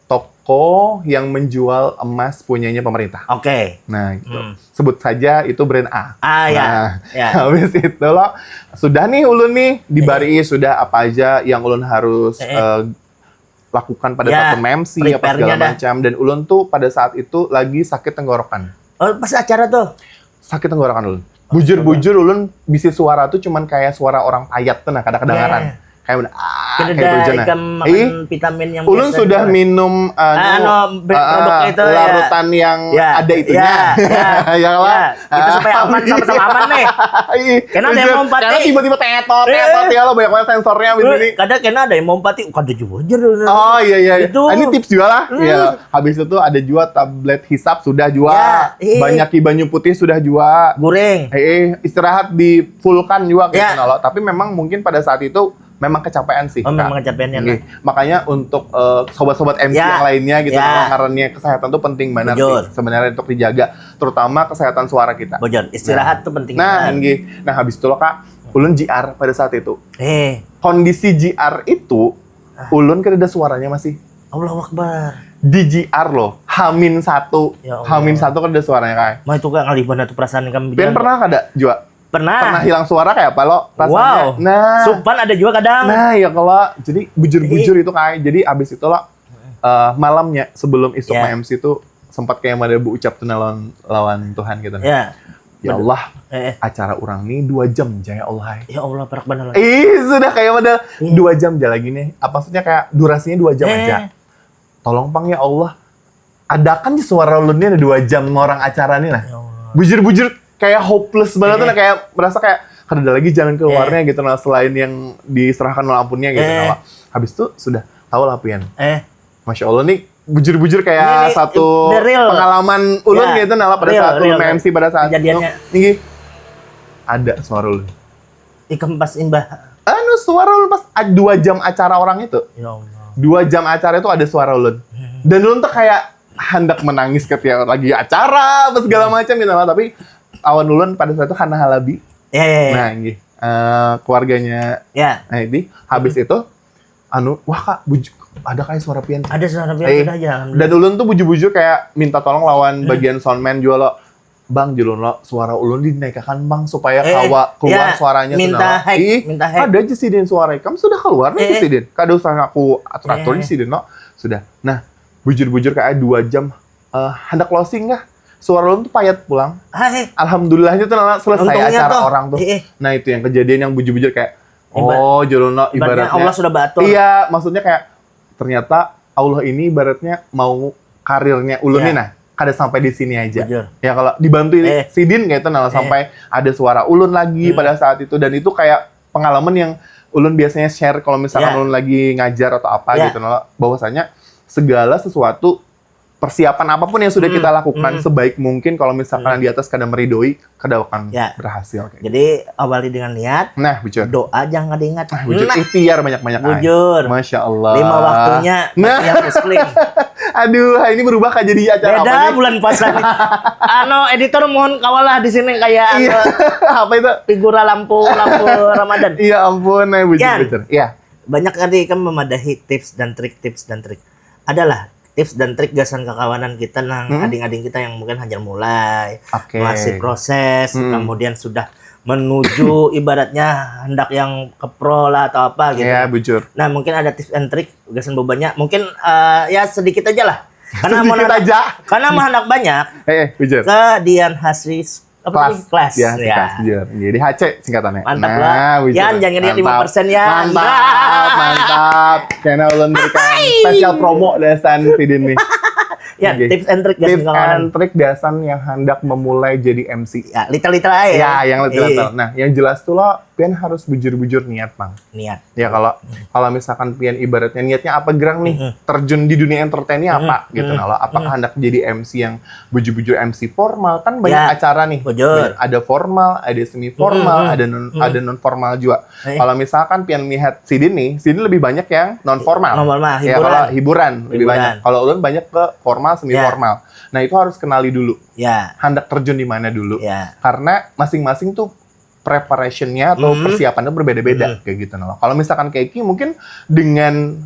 toko yang menjual emas punyanya pemerintah. Oke. Nah, gitu. Hmm. Sebut saja itu brand A. Ah, ya. Nah, Ya. habis itu lo sudah nih ulun nih dibari sudah apa aja yang ulun harus Eh. eh, lakukan pada Ya, saat M C apa prepare-nya segala dah. Macam, dan ulun tuh pada saat itu lagi sakit tenggorokan. Oh, pas acara tuh. Sakit tenggorokan ulun. Bujur-bujur ulun bisi suara tuh cuman kayak suara orang payat tuh nah, kada kedengaran. Ya. Kayak bener, ah, Kita kayak udah itu aja nah. ikam makan Ih, vitamin yang ulun biasa sudah gitu. Minum anu, Ah, anu, ber- ah, produknya itu, ya. Larutan yang Ya, ada itunya. ya, ya, Ya lah. ya. Kita supaya aman, sama-sama aman nih. Ih, Karena ada yang bujur. Mau Pati. Karena tiba-tiba tetot, Eh. tetot ya lo, banyak banget sensornya abis Lu, ini. Kadang kena ada yang Mau Pati, oh, kada jua aja. Oh iya iya. Iya. Itu. Ini tips juga lah. Hmm. Iya. Habis itu tuh ada juga tablet hisap sudah juga. Ya, iya. Banyak banyu putih sudah juga. Goreng. Eh, eh, istirahat di fullkan juga gitu Ya. nah, lo. Tapi memang mungkin pada saat itu memang kecapean sih. Oh, Kak. memang kecapeannya, Nggih. Makanya untuk eh, sobat-sobat M C Ya. yang lainnya gitu, Ya. nah, ngarannya kesehatan tuh penting banget Bujur. Sih sebenarnya untuk dijaga, terutama kesehatan suara kita. Bujur, istirahat tuh penting Nah, banget. Nggih. Nah, habis itu lo Kak, ulun G R pada saat itu. Eh, Kondisi G R itu, Ah. ulun kada ada suaranya masih. Allahu Akbar. Di G R loh, Hamin satu. Ya Allah. Hamin satu kada ada suaranya, Kak. Mau itu kayak ngalih banget tuh perasaan kami. Pian pernah kada juga? Pernah. Pernah hilang suara kayak apa lo rasanya? Wow. Nah. Supan ada juga kadang. Nah, ya kalau jadi bujur-bujur itu, Kak. Jadi abis itu lo eh, malamnya sebelum isuk Ya. M C itu sempat kayak ada bu ucap tuh lawan lawan Tuhan gitu. Ya. Ya Allah, Eh, eh. Acara orang nih dua jam aja ya Allah. Ya Allah, perak bener. Ih, sudah kayak pada Iya. Dua jam aja lagi nih. Apa maksudnya kayak durasinya dua jam Eh. aja. Tolong pang ya Allah, adakan aja suara ulun nih ada dua jam orang acara nih nah. Ya Allah. Bujur-bujur kayak hopeless banget tuh Eh. Nah, kayak merasa kayak kada ada lagi jalan keluarnya gitu nah selain yang diserahkan oleh ampunnya gitu Eh. nah. Habis itu sudah tahu lah Pian. Eh, Masya Allah nih bujur-bujur kayak Ini nih, satu the real. Pengalaman ulun Ya, gitu nah pada real, saat real, ulun real. M C pada saat Kejadiannya. Itu, tinggi ada suara ulun. Ikam pas imbah. Anu suara ulun pas a- dua jam acara orang itu. Ya Allah. Dua jam acara itu ada suara ulun. Dan ulun tuh kayak hendak menangis ketika lagi acara apa segala macam gitu lah. Tapi awan ulun pada saat itu Hana Halabi. Ya, ya, ya. Nah, nggih. Eh, keluarganya Ya. Nah, ini habis itu anu wah Kak buj- ada kayak suara pian. Ada suara biar Eh, sudah aja. Dan ulun tuh bujur-bujur kayak minta tolong lawan bagian soundman juga lo. Bang, julun lo suara ulun dinaikakan bang supaya Eh, kawa keluar ya, suaranya tuh minta nah. high, Ih, minta high. Ada aja sidin suara ikam sudah keluar nih Eh. Sidin. Kada usah aku atur-atur Eh. Sidin lo. Sudah. Nah, bujur-bujur kayak dua jam eh, hendak closing kah? Suara ulun tuh payat pulang. Hai. Alhamdulillahnya tuh nah, selesai Untungnya acara tuh. orang tuh. Eh, eh. Nah, itu yang kejadian yang bujur-bujur kayak Ibar- oh, julun lo Ibaratnya ibaratnya Allah sudah baatur. Iya, maksudnya kayak ternyata Allah ini ibaratnya mau karirnya ulun Iya. nih nah, kada sampai di sini aja. Bujur. Ya kalau dibantu ini Eh. Sidin kayak itu nah Eh. Sampai ada suara ulun lagi Hmm. pada saat itu dan itu kayak pengalaman yang ulun biasanya share kalau misalkan Ya. Ulun lagi ngajar atau apa Ya. Gitu nah, bahwasanya segala sesuatu persiapan apapun yang sudah Hmm. kita lakukan Hmm. Sebaik mungkin kalau misalkan Hmm. Yang di atas kada meridoi, kada akan Ya. Berhasil kayak gitu. Jadi awali dengan niat, Nah, bujur. Doa jangan kada ingat. Nah, bujur. Nah, Ikhtiar banyak-banyak ay. Bujur. Masya Allah. Lima waktunya Nah. Fatihah muslim. Aduh, ini berubah kah jadi acara Beda apa nih? Bulan puasa nih. Ano editor mohon kawalah di sini kayak Iya. ano, Apa itu? Figura lampu lampu Ramadan. Iya ampun, nah, bujur, Yan. Bujur. Iya. Banyak tadi kan memadahi tips dan trik, tips dan trik. Adalah tips dan trik gasan kakawanan kita nang Hmm. Ading-ading kita yang mungkin hanyar mulai, Oke. Masih proses, Hmm. Kemudian sudah menuju ibaratnya hendak yang ke pro lah atau apa gitu. Iya, bujur. Nah, mungkin ada tips and trick gasan bebannya. Mungkin eh, ya sedikit aja lah. Karena mau Sedikit hendak- aja. Karena mau hendak banyak Eh, bujur. ke Dian Hasri apa Kelas. tadi? Kelas. Ya, Ya. Kelas, bujur. Jadi H C singkatannya. Mantap, Nah, lah. Bujur. Yan, jangan ingat Mantap. lima persen, Yan. Mantap, mantap. Karena ulun berikan spesial promo dasan Sidin nih. Ya, Oke. tips and trick gasan Tips kawan. And trick dasan yang hendak memulai jadi M C. Ya, little-little aja. Ya, yang little-little. Iya. Nah, yang jelas tuh lo pian harus bujur-bujur niat, Bang. Niat. Ya kalau kalau misalkan pian ibaratnya niatnya apa gerang nih, terjun di dunia entertain ini apa gitu nah lo. Apakah hendak jadi M C yang bujur-bujur M C formal, kan banyak Ya, acara nih. bujur. Ada formal, ada semi formal, ada non ada non formal juga. Eh. Kalau misalkan pian lihat sidin nih, sidin lebih banyak yang non formal. Non formal, Ya hiburan. kalau hiburan lebih Hiburan. banyak. Kalau ulun banyak ke formal semi Ya. formal. Nah, itu harus kenali dulu. Ya. Hendak terjun di mana dulu. Ya. Karena masing-masing tuh preparation-nya atau persiapannya berbeda-beda kayak gitu nah. Kalau misalkan kayak Ki mungkin dengan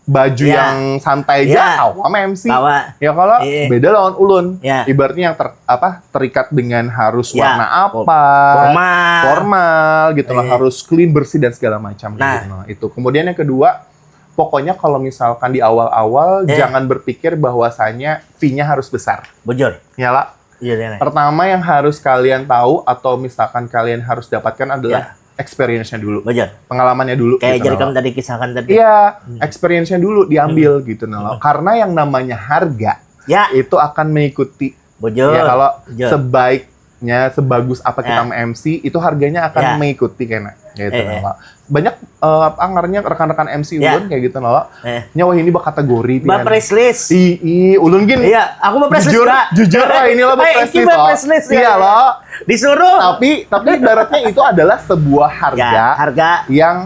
baju Ya. yang santai Ya. aja kawa M C. Kawa. Ya kalau Iya. beda lawan ulun. Ya. Ibaratnya yang ter- apa terikat dengan harus Ya. warna apa, Formal. formal gitu lah, Iya. harus clean, bersih dan segala macam Nah. gitu nah. Itu. Kemudian yang kedua, pokoknya kalau misalkan di awal-awal Iya. jangan berpikir bahwasanya fee-nya harus besar. Bujur. Ya lah. Iya, iya. Pertama yang harus kalian tahu atau misalkan kalian harus dapatkan adalah experience-nya dulu. Bujur. Pengalamannya dulu. Kayak gitu jadi nah. Kamu tadi kisahkan tadi. Iya, experience-nya dulu diambil gitu nah. Karena yang namanya harga Ya. itu akan mengikuti. Bujur. Ya kalau Bujur. sebaiknya sebagus apa kita Ya. M C itu harganya akan Ya. mengikuti kena gitu Eh, nah. eh. Lo. Banyak eh, apa ngarannya rekan-rekan M C Ya. ulun kayak gitu nah. Lo. Eh. Nyawa ini bakategori pian. Bapress list. Ih, ih, ulun gini. Iya, aku bapress list Jujur, juga. jujur lah ini lo Eh, bapress ini list lo. bapress list, ya. Iya lo. Disuruh. Tapi tapi ibaratnya itu adalah sebuah harga Ya, harga. yang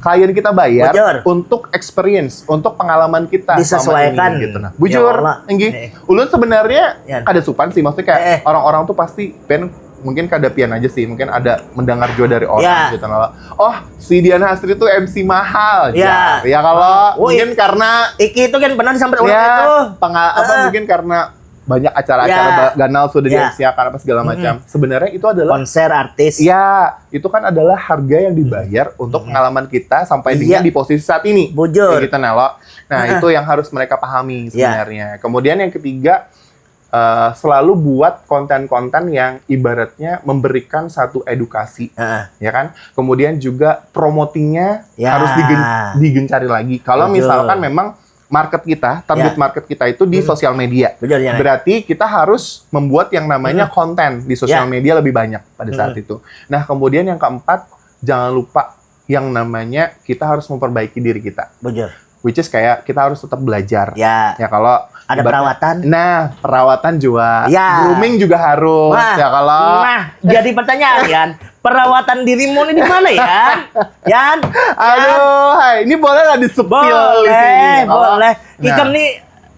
klien kita bayar Bujur. untuk experience, untuk pengalaman kita selama Disesuaikan. ini gitu nah. Bujur, Ya Allah. Enggih. Eh. Ulun sebenarnya Ya. kada supan sih, maksudnya kayak Eh, eh. orang-orang tuh pasti pen mungkin kada pian aja sih, mungkin ada mendengar juga dari orang Ya. gitu nah. Oh, si Dian Hasri tuh M C mahal. Ya. Ya kalau Oh, mungkin karena Iki itu kan pernah disamperin orang ya, itu. pengal- apa Heeh. mungkin karena banyak acara-acara Ya. ba- ganal sudah Ya. di-M C-akan apa segala macam. Sebenarnya itu adalah Konser artis. ya, itu kan adalah harga yang dibayar untuk pengalaman kita sampai Iya. dengan di posisi saat ini. Bujur. Kayak gitu nah lo. Nah, Heeh. itu yang harus mereka pahami Ya. sebenarnya. Kemudian yang ketiga eh, selalu buat konten-konten yang ibaratnya memberikan satu edukasi, Heeh. ya kan? Kemudian juga promotingnya Ya. harus digen- digencari lagi. Kalau Betul. Misalkan memang market kita, target Ya. market kita itu di sosial media. Betul, ya. Berarti kita harus membuat yang namanya konten di sosial Ya. media lebih banyak pada saat itu. Nah, kemudian yang keempat, jangan lupa yang namanya kita harus memperbaiki diri kita. Bujur. Which is kayak kita harus tetap belajar. Ya. Ya kalau Ada ibaratnya- perawatan. Nah, perawatan juga. Ya. Grooming juga harus. Wah. Ya kalau Nah, jadi pertanyaan, Yan. Perawatan dirimu ini di mana, Yan? Yan? Aduh, hai, ini boleh lah di-spill di Boleh, sini. Kalau- boleh. Nah. Ikam nih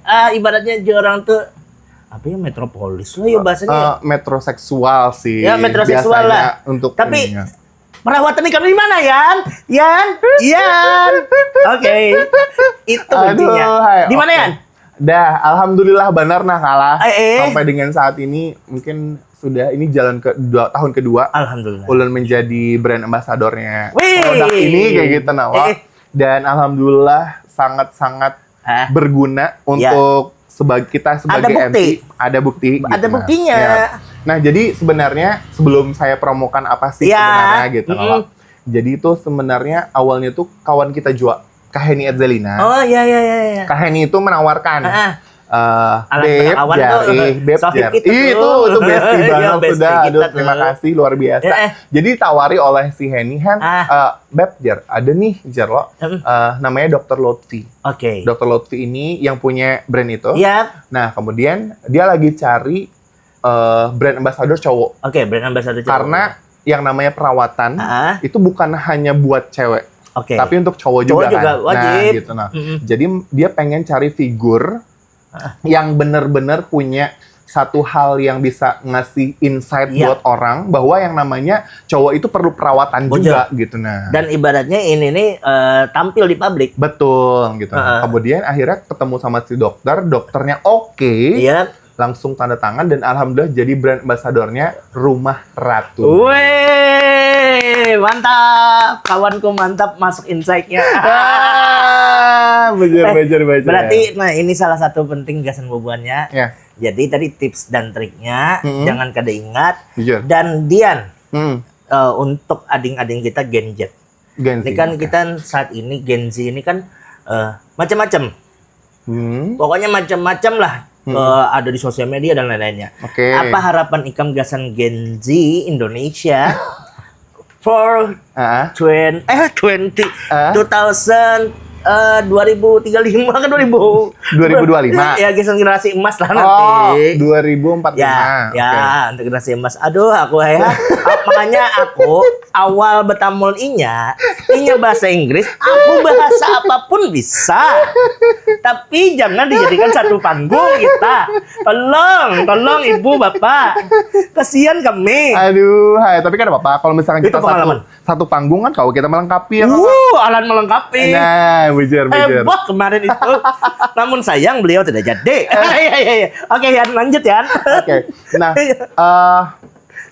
eh, ibaratnya orang tuh apa ya, metropolis lah ya bahasanya. Eh, metroseksual sih. Ya, metroseksual Biasanya lah. Untuk Tapi ininya. Perawatan ikam di mana, Yan? Yan? Yan? Oke. Itu Aduh, kuncinya. hai, Di mana, oke. Yan? Dah, alhamdulillah benar nah kalah. Eh, eh. Sampai dengan saat ini mungkin sudah ini jalan ke dua, tahun kedua. Alhamdulillah. Ulun menjadi brand ambassador-nya Wih. produk ini kayak gitu nah. Wak. Eh. Dan alhamdulillah sangat-sangat Hah? berguna Ya. Untuk sebagai kita sebagai Ada bukti. M C ada bukti. Ada gitu, nah. buktinya. Ya. Nah, jadi sebenarnya sebelum saya promokan apa sih Ya. Sebenarnya gitu Mm-mm. loh. Jadi itu sebenarnya awalnya tuh kawan kita juga, Kak Heni Edzelina. Oh, iya, iya, iya, iya. Kak Heni itu menawarkan Ah, eh Alat Beb kawan tuh, Jari, eh, Beb sohib Jar. kita Ih, itu tuh. itu bestie Iya, banget bestie sudah. kita Aduh, tuh. terima kasih luar biasa. Eh, eh. Jadi ditawari oleh si Heni kan, Ah. eh, Beb Jar, ada nih Jar lo. Hmm. Eh, namanya dokter Lutfi. Oke. Dokter Lutfi ini yang punya brand itu. Iya. Nah, kemudian dia lagi cari eh, brand ambassador cowok. Oke, brand ambassador cowok. Karena yang namanya perawatan Ah. itu bukan hanya buat cewek, Oke. tapi untuk cowok Cowok juga, juga kan. wajib. Nah, gitu nah. Mm-mm. Jadi dia pengen cari figur yang bener-bener punya satu hal yang bisa ngasih insight Iya. buat orang bahwa yang namanya cowok itu perlu perawatan Betul. juga gitu nah. Dan ibaratnya ini nih eh, tampil di publik. Betul gitu. Heeh. Kemudian akhirnya ketemu sama si dokter, dokternya oke, Iya. langsung tanda tangan dan alhamdulillah jadi brand ambassador-nya Rumah Ratu. Weh, mantap. Kawanku mantap masuk insight-nya. Ah, bejar, Eh, bejar, bejar. Berarti nah ini salah satu penting gasan bubuhannya. Ya. Jadi tadi tips dan triknya Mm-mm. jangan kada ingat. Bejar. Dan Dian Hmm. eh, untuk ading-ading kita Gen Z. Gen Z, Ini kan oke. Kita saat ini Gen Z ini kan eh, macam-macam. Hmm. Pokoknya macam-macam lah. Hmm. Eh, ada di sosial media dan lain-lainnya. Oke. Apa harapan ikam gasan Gen Z Indonesia? for Ah, twenty eh twenty Ah? two thousand eh, dua ribu tiga lima ke dua ribu Dua ribu dua lima. Ya, gesan generasi emas lah Oh, nanti. dua ribu empat puluh lima. Ya, ya, Oke. untuk generasi emas. Aduh, aku ya. Makanya aku awal betamul inya, inya bahasa Inggris, aku bahasa apapun bisa. Tapi jangan dijadikan satu panggung kita. Tolong, tolong ibu bapak. Kasihan kami. Aduh, hai, tapi kan apa-apa kalau misalkan Itu kita pengalaman. satu, satu panggung kan kalau kita melengkapi ya. Uh, alat melengkapi. Nah, bujur, bujur. Hebat kemarin itu. Namun sayang beliau tidak jadi. Iya, iya, iya. Oke, Yan, lanjut, Yan. Oke. Nah, eh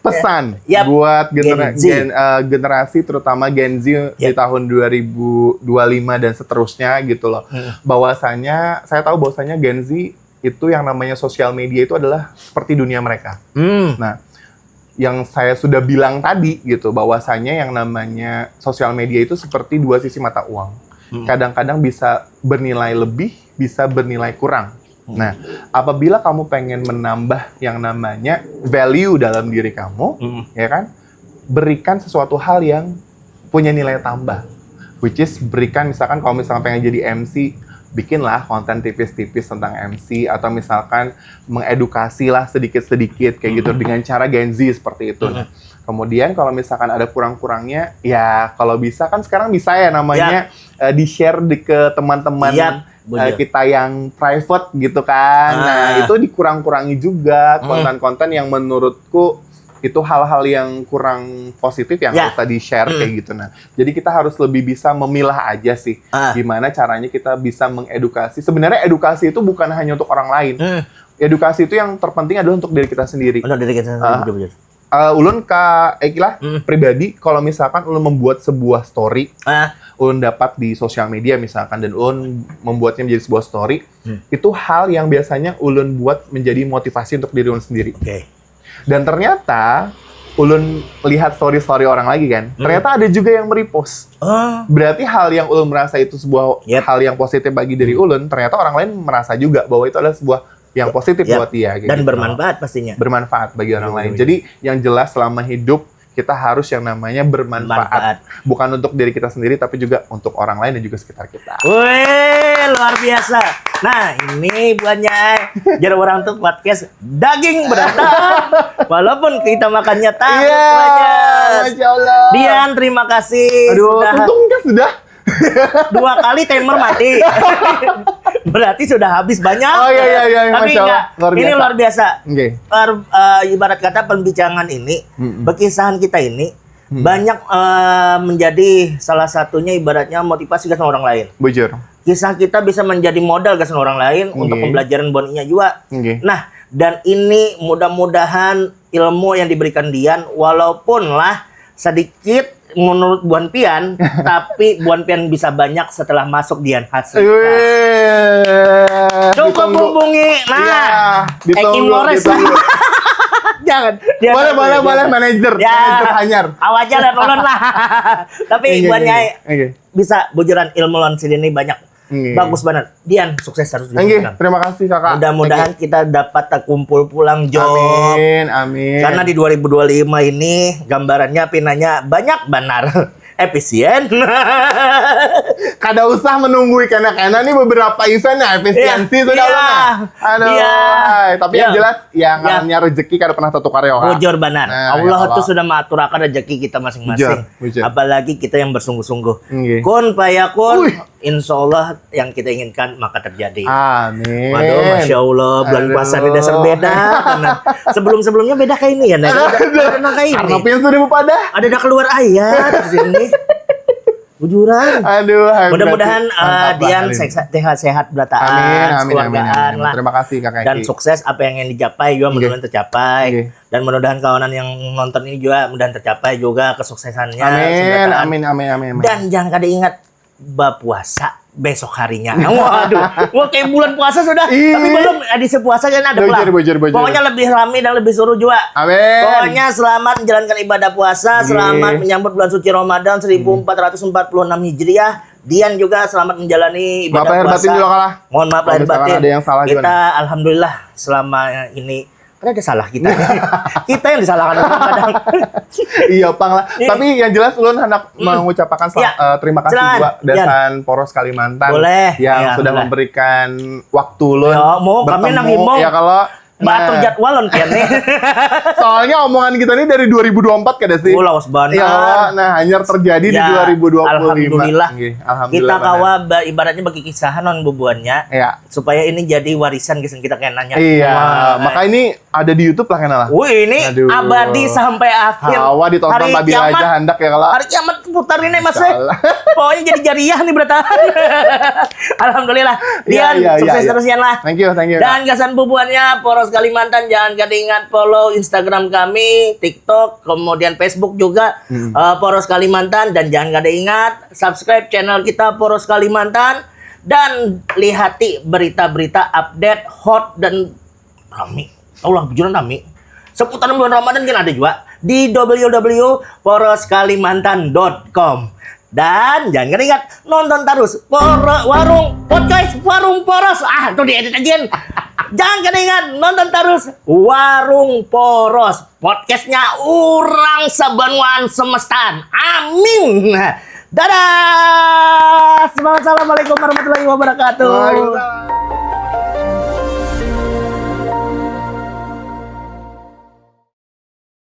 pesan Yap. buat genera- Gen Z. gen- eh, generasi terutama Gen Z di Yap. tahun dua ribu dua lima dan seterusnya gitu loh. Hmm. Bahwasanya saya tahu bahwasanya Gen Z itu yang namanya sosial media itu adalah seperti dunia mereka. Hmm. Nah, yang saya sudah bilang tadi gitu bahwasanya yang namanya sosial media itu seperti dua sisi mata uang. Hmm. Kadang-kadang bisa bernilai lebih, bisa bernilai kurang. Nah, apabila kamu pengen menambah yang namanya value dalam diri kamu, Hmm. ya kan? Berikan sesuatu hal yang punya nilai tambah. Which is berikan misalkan kalau misalkan pengen jadi M C, bikinlah konten tipis-tipis tentang M C atau misalkan mengedukasi lah sedikit-sedikit kayak gitu dengan cara Gen Z seperti itu. Nah, kemudian kalau misalkan ada kurang-kurangnya, ya kalau bisa kan sekarang bisa ya namanya eh, di-share di ke teman-teman Yap, eh, bujur. kita yang private gitu kan. Nah, Ah. itu dikurang-kurangi juga Hmm. konten-konten yang menurutku itu hal-hal yang kurang positif yang Ya. harus di-share Hmm. kayak gitu. Nah, jadi kita harus lebih bisa memilah aja sih Ah. gimana caranya kita bisa mengedukasi. Sebenarnya edukasi itu bukan hanya untuk orang lain. Hmm. Edukasi itu yang terpenting adalah untuk diri kita sendiri. Benar dari kita Ah. bujur, bujur. Eh, ulun ka Eki lah Hmm. pribadi kalau misalkan ulun membuat sebuah story, Ah, ulun dapat di sosial media misalkan dan ulun membuatnya menjadi sebuah story, Hmm. itu hal yang biasanya ulun buat menjadi motivasi untuk diri ulun sendiri. oke. Dan ternyata ulun lihat story-story orang lagi kan, Hmm. ternyata ada juga yang merepost. Oh, Berarti hal yang ulun merasa itu sebuah Yep. hal yang positif bagi diri ulun, ternyata orang lain merasa juga bahwa itu adalah sebuah yang positif Yep. buat dia. Kayak Dan gitu. Bermanfaat pastinya. Bermanfaat bagi orang Iya, lain. iya. Jadi yang jelas selama hidup kita harus yang namanya bermanfaat. Manfaat. Bukan untuk diri kita sendiri, tapi juga untuk orang lain dan juga sekitar kita. Wih, luar biasa. Nah, ini buahnya. Jar orang tuh podcast daging berataan. Walaupun kita makannya tahu Iya, aja. Masya Allah. Dian, terima kasih Aduh, sudah untung kan sudah. Dua kali timer mati. Berarti sudah habis banyak. Oh, iya, iya, iya, Tapi Masya Allah. enggak. Luar Ini biasa. Luar biasa. Oke. Er, eh, ibarat kata perbincangan ini, Mm-mm. perkisahan kita ini Hmm. Hmm. banyak eh, menjadi salah satunya ibaratnya motivasi gasan orang lain. Bujur. Kisah kita bisa menjadi modal gasan orang lain untuk Nggih. pembelajaran buhannya juga. Nggih. Nah, dan ini mudah-mudahan ilmu yang diberikan Dian, walaupun lah sedikit menurut buhan pian, tapi buhan pian bisa banyak setelah masuk Dian Hasil. Wih. Cukup Ditunggu. hubungi. Nah, Iya, ditunggu, Eki Mores. Ditunggu. Jangan. Dia Boleh, tak boleh, boleh. Boleh, manajer. Ya. Manajer hanyar. Awak aja lah, ulun lah. Tapi Iya, buhannya iya, iya. bisa bujuran ilmu lawan sidin ini banyak. Iya. Bagus banget. Dian, sukses terus. Enggih, Dian. Terima kasih kakak. Mudah-mudahan kita dapat terkumpul pulang, Job. Amin, amin. Karena di dua ribu dua puluh lima ini gambarannya pinanya banyak benar. Efisien. Kada usah menunggu kena-kena nih beberapa event ya efisiensi Iya, sudah iya. lah. Aduh, Iya. hai. Tapi yang Iya. jelas yang Iya. ngarannya rezeki kada pernah tertukar ya, Kak. Bujur banar. Nah, Allah ya tuh Allah. Sudah mengaturakan rezeki kita masing-masing. Bujur, bujur. Apalagi kita yang bersungguh-sungguh. Nggih. Kun payakun, Uih. insya Allah yang kita inginkan maka terjadi. Amin. Waduh, masya Allah, bulan Aduh. Puasa ini dasar beda. Karena sebelum-sebelumnya beda kayak ini ya, nah, beda, beda kayak ini. Karena pian sudah bepadah. Ada dah keluar ayat di sini. Bujuran. Aduh, hai, Mudah-mudahan berarti uh, mantap lah Dian hari ini. Sehat, sehat berataan, Amin, amin, amin, sekeluargaan amin, amin. Lah. Terima kasih kakak Dan Eki. Sukses apa yang ingin dicapai juga Oke. Mudah-mudahan tercapai. Oke. Dan mudah-mudahan kawanan yang nonton ini juga mudah-mudahan tercapai juga kesuksesannya. Amin, Seberataan. Amin, amin, amin, amin. Dan jangan kada ingat berpuasa besok harinya. Waduh, wah kayak bulan puasa sudah, Ih. Tapi belum edisi puasa kan ada Bujur, pulang. Bujur, bujur. Pokoknya lebih rame dan lebih seru juga. Amin. Pokoknya selamat menjalankan ibadah puasa, Nggih. Selamat menyambut bulan suci Ramadan seribu empat ratus empat puluh enam Hijriah. Dian juga selamat menjalani ibadah Maaf lahir puasa. Batin juga kalah. Mohon maaf Kalau lahir misalkan batin. Ada yang salah Kita juga. Alhamdulillah selama ini Kada ada salah kita. Kita yang disalahkan orang kadang. Iya pang lah. Iya. Tapi yang jelas ulun hendak mengucapkan sel- Iya. eh, terima kasih Silakan, juga Jan. dasan Poros Kalimantan Boleh. yang Iya, sudah boleh. memberikan waktu ulun Ya, mau kami nang bertemu, himbau. Ya kalau Batur nah, jadwal on pian nih. Soalnya omongan kita ini dari dua ribu dua puluh empat kada sih? Oh, lawas banar. Ya, nah hanyar terjadi di Ya, dua ribu dua puluh lima. alhamdulillah. Nggih, Kita alhamdulillah. kawa ba- ibaratnya bagi kisahan on bubuhannya Ya. Supaya ini jadi warisan gasan kita kenanya. Iya, Wah. Maka ini ada di YouTube lah kena lah. Wih, ini Aduh. Abadi sampai akhir. Hawa ditonton Hari apabila kiamat. Aja hendak ya kalau. Hari kiamat putar ini mas. Insyaallah. Pokoknya jadi jariah nih bertahan. Alhamdulillah. Iya, Dian, iya, iya, sukses iya. Terus Yan lah. Thank you, thank you. Dan gasan bubuhannya Poros Kalimantan, jangan kada ingat follow Instagram kami, TikTok, kemudian Facebook juga. Hmm. Eh, Poros Kalimantan, dan jangan kada ingat subscribe channel kita Poros Kalimantan dan lihati berita-berita update hot dan rami. Tahu lah bujuran rami. Seputaran bulan Ramadan kan ada juga di w w w poros kalimantan dot com. Dan jangan kada ingat nonton terus Poro, Warung Podcast Warung Poros. Ah, tuh diedit aja. Jangan kada ingat nonton terus Warung Poros, podcastnya orang sabanuan semestaan. Amin. Dadah. Semangat. Assalamualaikum warahmatullahi wabarakatuh. Waalaikumsalam.